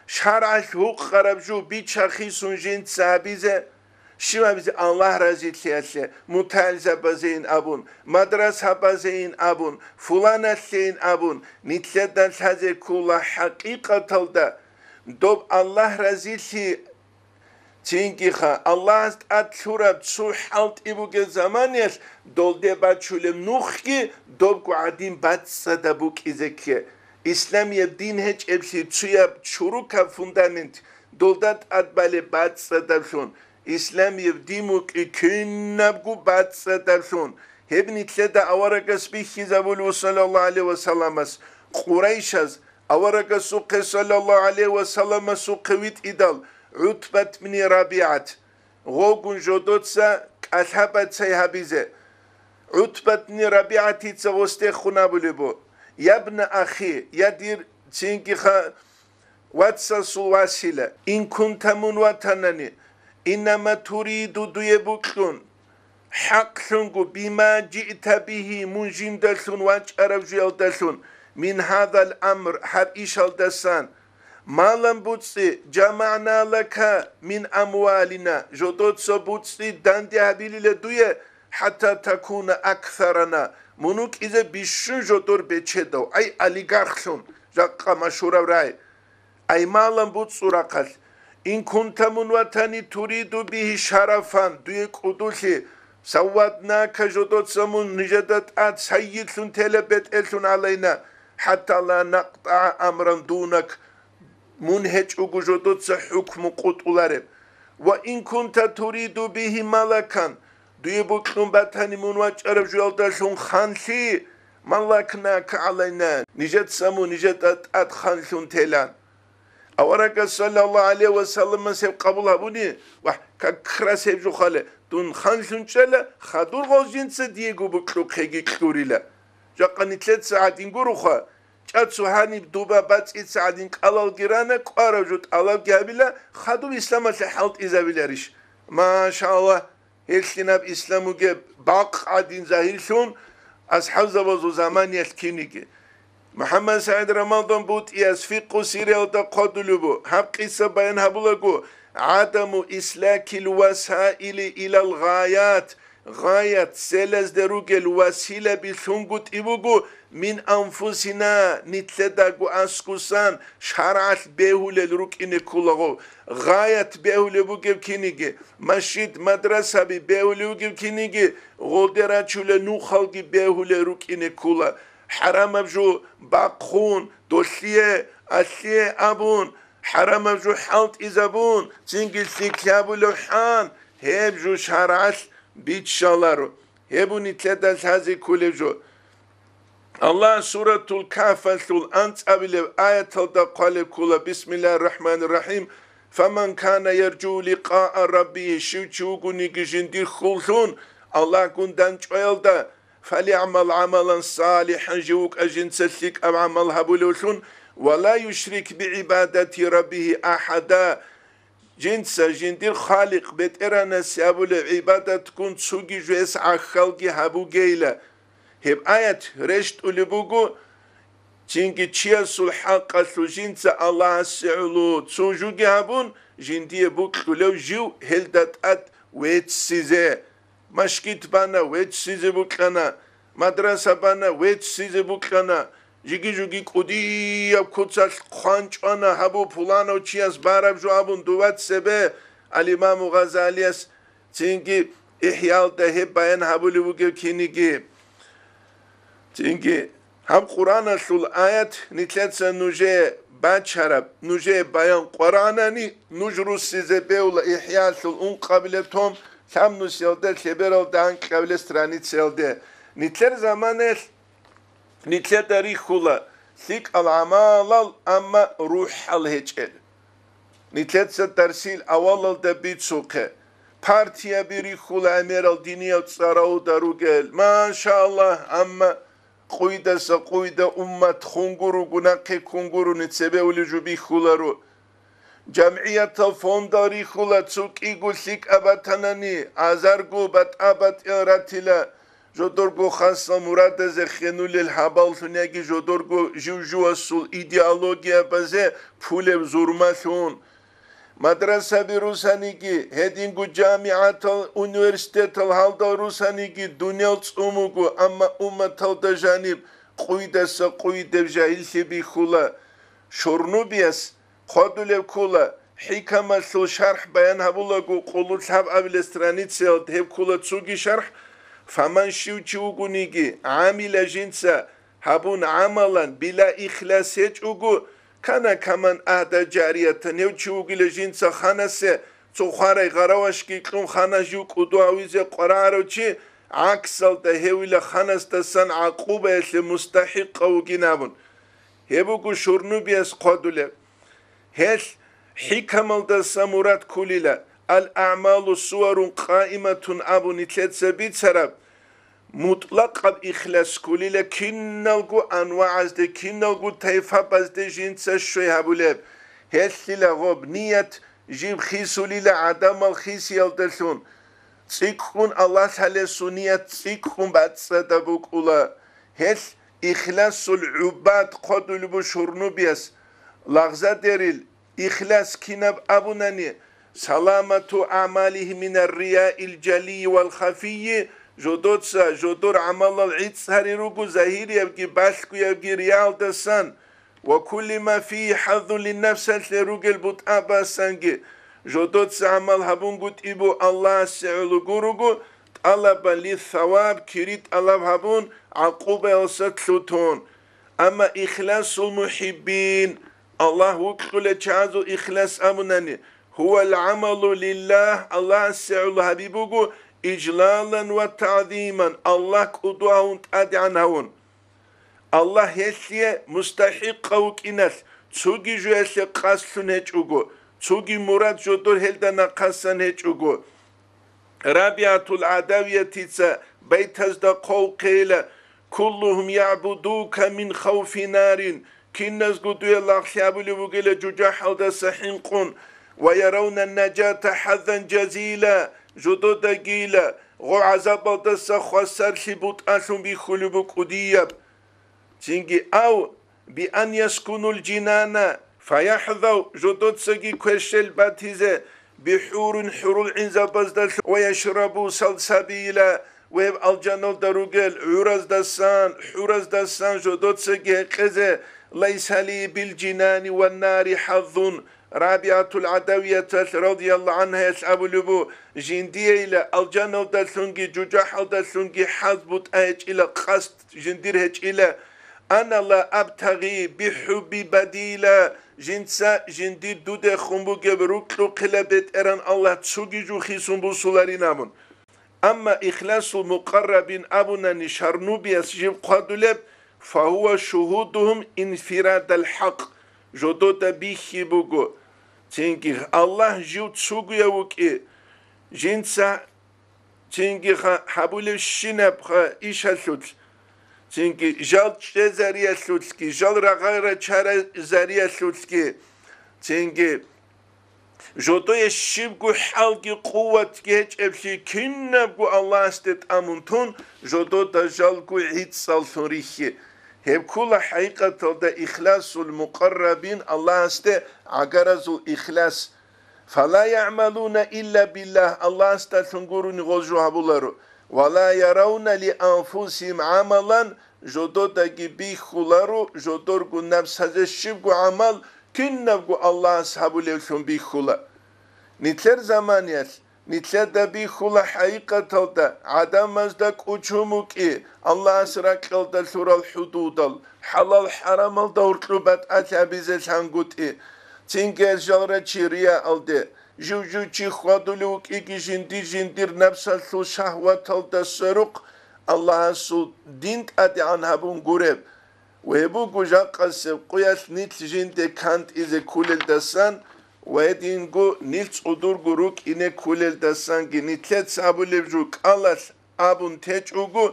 шаргӀалъ гьукъараб жо бича-хисун жинца гьабизе, щиб гьабизе, Аллагь разилъиялъе, мутагӀилзабазейин абун, мадрасабазейин абун, фуланалъейин абун, нилъеда лъазе ккола хӀакъикъаталда доб Аллагь разилъи Цинги-ха, Аллагьас тӀад лъураб цо хӀалтӀи бугеб заманиялъ долде бачулеб нухги добго гӀадин бацӀцӀадаб букӀизе кке. Исламияб дин гьечӀеблъи цояб чурукаб фундамент долда тӀад балеб бацӀцӀадаблъун, исламияб дин букӀи кинабго бацӀцӀадаблъун. Гьеб нилъеда аварагас бихьизабулев, саллаллагьу гӀалайгьи ва салламас, Къурайшаз, аварагасухъе, саллаллагьу гӀалайгьи ва салламасухъе витӀидал, ГӀутбат бни РабигӀат, гъовгун жодоца кӀалъа-бацай гьабизе. ГӀутбат бни РабигӀатица гъосдехун абулеб бу: «Ябна ахи, я дир цинги-ха вацасул васила, ин кунта мун ватанани, иннама туриду дуе букьун, хӀакълъунго, бима жиъта бигьи, мун жиндалъун вачӀараб жуялдалъун, мин гьадал амр, гьаб ишалдасан, малан буцӀцӀи, жамагӀна лака мин амвалина, жодоца буцӀцӀи данде гьабилила дуе, хӀатта такуна аксарана, мун вукӀизе бищун жодор бечедав, ай олигархлъун, жакъа машгьурав рай». Ай малан буцӀцӀурахъалъ, ин кунта мун ватани туриду бигьи шарафан, дуе кӀудулъи, савваднака, жодоца мун нижеда тӀад сайидлъун тела бетӀерлъун гӀалайна, хӀатта ла накътӀагӀа амран дунак, мун гьечӀого жодоца хӀукму къутӀулареб. Ва ин кунта туриду бигьи малакан, дуе букьун батани мун вачӀараб жуялдалъун ханлъи, малакнака гӀалайна, нижеца мун нижеда тӀад ханлъун телан. Аварагас, саллаллагьу гӀалайгьи ва салламас, гьеб къабул гьабуни, вагь, как раз гьеб жо хъале, дун ханлъун чӀела, хадур гъов жинца диего букьухъеги кьурила. Жакъа нилъеца гӀадин гуроха, чӀацу гьаниб дуба бацӀица гӀадин кӀалалги рана, кӀварав жо тӀалабги гьабила, хадуб исламалъе хӀалтӀизабиларищ? Машаллагь, гьелъинаб ислам бугеб бакъ гӀадин загьирлъун асхӀабзабазул заманиялъ киниги. МухӀаммад СагӀид Рамадан БутӀияс Фикъу Сириялда хъвадулеб бу, гьаб къиса баян гьабулаго, гӀадаму ислакил васаили илал гъаят, гъаят селазде ругел василаби лъунгутӀи буго, мин анфусина, нилъедаго аскусан шаргӀалъ бегьулел рукӀине кколаго. Гъаят бегьулеб бугеб киниги, машгьид, мадрасаби бегьулев вугев киниги, гъолде рачулел нухалги бегьулел рукӀине ккола. ХӀарамаб жо бахъун, долъие, алъие абун, хӀарамаб жо хӀалтӀизабун, цинги лъикӀлъи гьабулев хӀан, гьеб жо шаргӀалъ биччаларо. Гьеб нилъеда лъазе кколеб жо. Аллагь Суратул Кагьфалъул анцӀабилеб аяталда хъвалеб ккола, бисмиллагьир рахӀманир рахӀим, «Фаман кана яржу ликъаа раббигьи», щив чи вугониги жиндир хьуллъун Аллагьгун дандчӀваялда, «фалягӀмал гӀамалан салихӀан», жив вукӀа жинца лъикӀаб гӀамал гьабулевлъун, «Ва ла юшрик би гӀибадати раббигьи ахӀада», жинца жиндир Халикъ БетӀергьанасе абулеб гӀибадатгун цоги жугьес гӀахьалги гьабугейила. Гьеб аят рещтӀулеб буго, цинги чиясул хӀакъалъулъ жинца Аллагьасе гӀоло цо жуги гьабун, жиндие бокьулев жив гьелда тӀад веццизе. Машгит бана, веццизе букьана, мадраса бана, веццизе букьана, жиги-жуги кӀудияб куцалъ хъван чӀвана, гьабу пуланав чияс бараб жо абун дова цебе, ал-Имаму Гъазалияс цинги ИхӀялда гьеб баян гьабулев вугев киниги. Цинги гьаб Къуръаналъул аят нилъеца нужее бачараб, нужее баян къваранани, нуж руссизе бевла ИхӀялъул ункъабилеб том, лъабнусиялда лъебералда анкьабилеб страницаялде. Нилъер заманаялъ нилъеда рихьула лъикӀал гӀамалал, амма рухӀал гьечӀел. Нилъеца дарсил авалалда бицухъе, партияби рихьула гӀемерал диниял цӀарауда ругел, машаллагь, амма къуйдаса къуйда уммат хунгуру, гунахъе кунгуруни цебе улев жо бихьуларо. ЖамгӀиятал фондал рихьула цо кӀиго лъикӀаб батанани, азарго батӀа-батӀиял ратила, жодорго хасал мурадазе хенулел гьабаллъун яги жодорго жив-живасул идеологиябазе пулеб зурмалъун. Мадрасаби русаниги, гьединго жамигӀатал, университетал гьалдал русаниги, дуниял цӀумуго, амма умматалда жаниб къуйдаса къуйдеб жагьиллъи бихьула. Шурнубияс хъвадулев ккола, ХӀикамалъул шархӀ баян гьабулаго, къуллъаб абилеб страницаялда гьеб ккола цоги шархӀ: «Фаман», щив чи вугониги, «гӀамила», жинца гьабун гӀамалан, «била ихлас», гьечӀого, «кана каман агьда жариятан», гьев чи вугила жинца ханасе цо хварай гъаравашги кьун ханас жив кӀуду гьавизе къварагӀарав чи, гӀаксалда гьевила ханасдасан гӀакъубаялъе мустахӀикъав вугин абун. Гьеб буго шурнубияс хъвадулеб. Гьелъ ХӀикамалдаса мурад кколила, «Ал-агӀмалу суварун къаиматун» абун нилъеца бицараб, мутӀлакъаб ихлас кколила киналго анвагӀазде, киналго тайфабазде жинца щвей гьабулеб. Гьелъила гъоб ният жиб хисулила гӀадамал хисиялдалъун, цӀикӀкӀун Аллагь лъалесул ният цӀикӀкӀун бацӀцӀадаб букӀула. Гьелъ ихласул гӀуббат хъвадулеб бу шурнубияс. Лагъзадерил ихлас кинаб абунани, саламату агӀмалихи минар рияил жалийи вал хафийи, жодоца жодор гӀамалал гӀицӀ гьари руго загьириябги балъгоябги риялдасан, ва кулли ма фийи хӀаззун линнафсалъе ругел бутӀа басанги, жодоца гӀамал гьабунгутӀи бу Аллагьасе гӀоло гуруго, тӀалабан лиссаваб, кири тӀалаб гьабун, гӀакъубаялса лъутун. Амма ихласул мухӀиббин, Аллагь вукьулел чагӀазул ихлас абунани, гьувал гӀамалу лиллагь, Аллагьасе гӀоло гьабиб буго, ижлалан ва тагӀзиман, Аллагь кӀуду гьавун, тӀадегӀан гьавун. Аллагь гьелъие мустахӀикъав вукӀиналъ цоги жоялъе къасдлъун гьечӀого, цоги мурад жодор гьелда нахъасан гьечӀого. РабигӀатул ГӀадавиятица байтазда хъвалхъейила: «Куллугьум ягӀбудука мин хавфи нарин», киназго дуе лагълъи абулеб бугела жужахӀалдаса хӀинкъун, «ва яравна наджата хӀаззан жазила», жододагийила гъо гӀазабалдаса хвасарлъи бутӀалъун бихьулеб букӀудияб. Цинги: «Ав би ан яскунул жинана», фаяхӀзав жодоцаги кверщел батизе, «бихӀурин», хӀурул гӀинзабаздалъун, «ва яшрабу салсабила», ва гьеб алжаналда ругел гӀураздасан, хӀураздасан жодоцаги гьекъезе, «лайса ли бил жинани ван нари хӀаззун», РабигӀатул ГӀадавияталъ радияллагьу гӀангьаялъ абулеб бу: «Жиндиейила алжаналдалъунги жужахӀалдалъунги хӀаз бутӀа гьечӀила, къасд жиндир гьечӀила. Ана ла абтагъи бихӀубби бадила», жинца жиндир дудехун бугеб рукьухъила БетӀеран Аллагь цоги жо хисун бусуларин абун. Амма ихласул мукъаррабин абунани шурнубияс жиб хъвадулеб: «Фагьува шугьудугьум инфирадал хӀакъ», жодода бихьи буго, цинги Аллагь жив цугуяв вукӀи, жинца цинги ха-, гьабулебщинаб ха ишалъулъ. цинги жал чӀезариялъулъги, жал рагъай рачаразариялъулъги, цинги жодое щибго хӀалги къуватги гьечӀеблъи кинабго Аллагьасде тӀамун тун, жодода жалго гӀицӀаллъун рихье. Гьеб ккола хӀакъикъаталда ихласул мукъаррабин, Аллагьасде гӀагаразул ихлас. Фала ягӀмалуна илла биллагь, Аллагьасдалъун гурони гъол жо гьабуларо. Вала яравна ли анфусихим гӀамалан, жододаги бихьуларо, жодорго напсазе щибго гӀамал кинабго Аллагьас гьабулевлъун бихьула. Нилъер заманиялъ нилъеда бихьула хӀакъикъаталда гӀадамазда кӀучун букӀи, Аллагьас ракьалда лъурал хӀудудал, хӀалал-хӀарамалда гьоркьоб батӀалъи гьабизе лъангутӀи. Цинги жалра чи риаалде, жив-жив чи хьвадулев вукӀиги жинди-жиндир напсалъул шагьваталдаса рухъ Аллагьасул дин тӀадегӀан гьабун гуреб. Ва гьеб буго жакъасеб къуялъ нилъ жинде кантӀизе кколелдасан ва гьединго нилъ цӀудурго рукӀине кколелдасанги нилъеца абулеб жо кӀалалъ абун течӀого,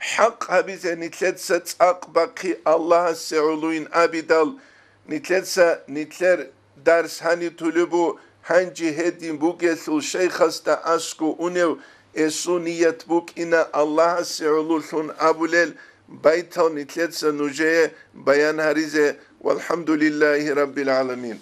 хӀакъ гьабизе нилъеца цӀакъ бахъи Аллагьасе гӀолойин абидал, нилъеца нилъер дарс гьанитулеб бу, гьанже гьедин бугелъул шайхасда аскӀо унев, эсул ният букӀина Аллагьасе гӀололъун абулел, байтал нилъеца нужее баян гьаризе. ВалхӀамдулиллагьи раббил гӀаламин.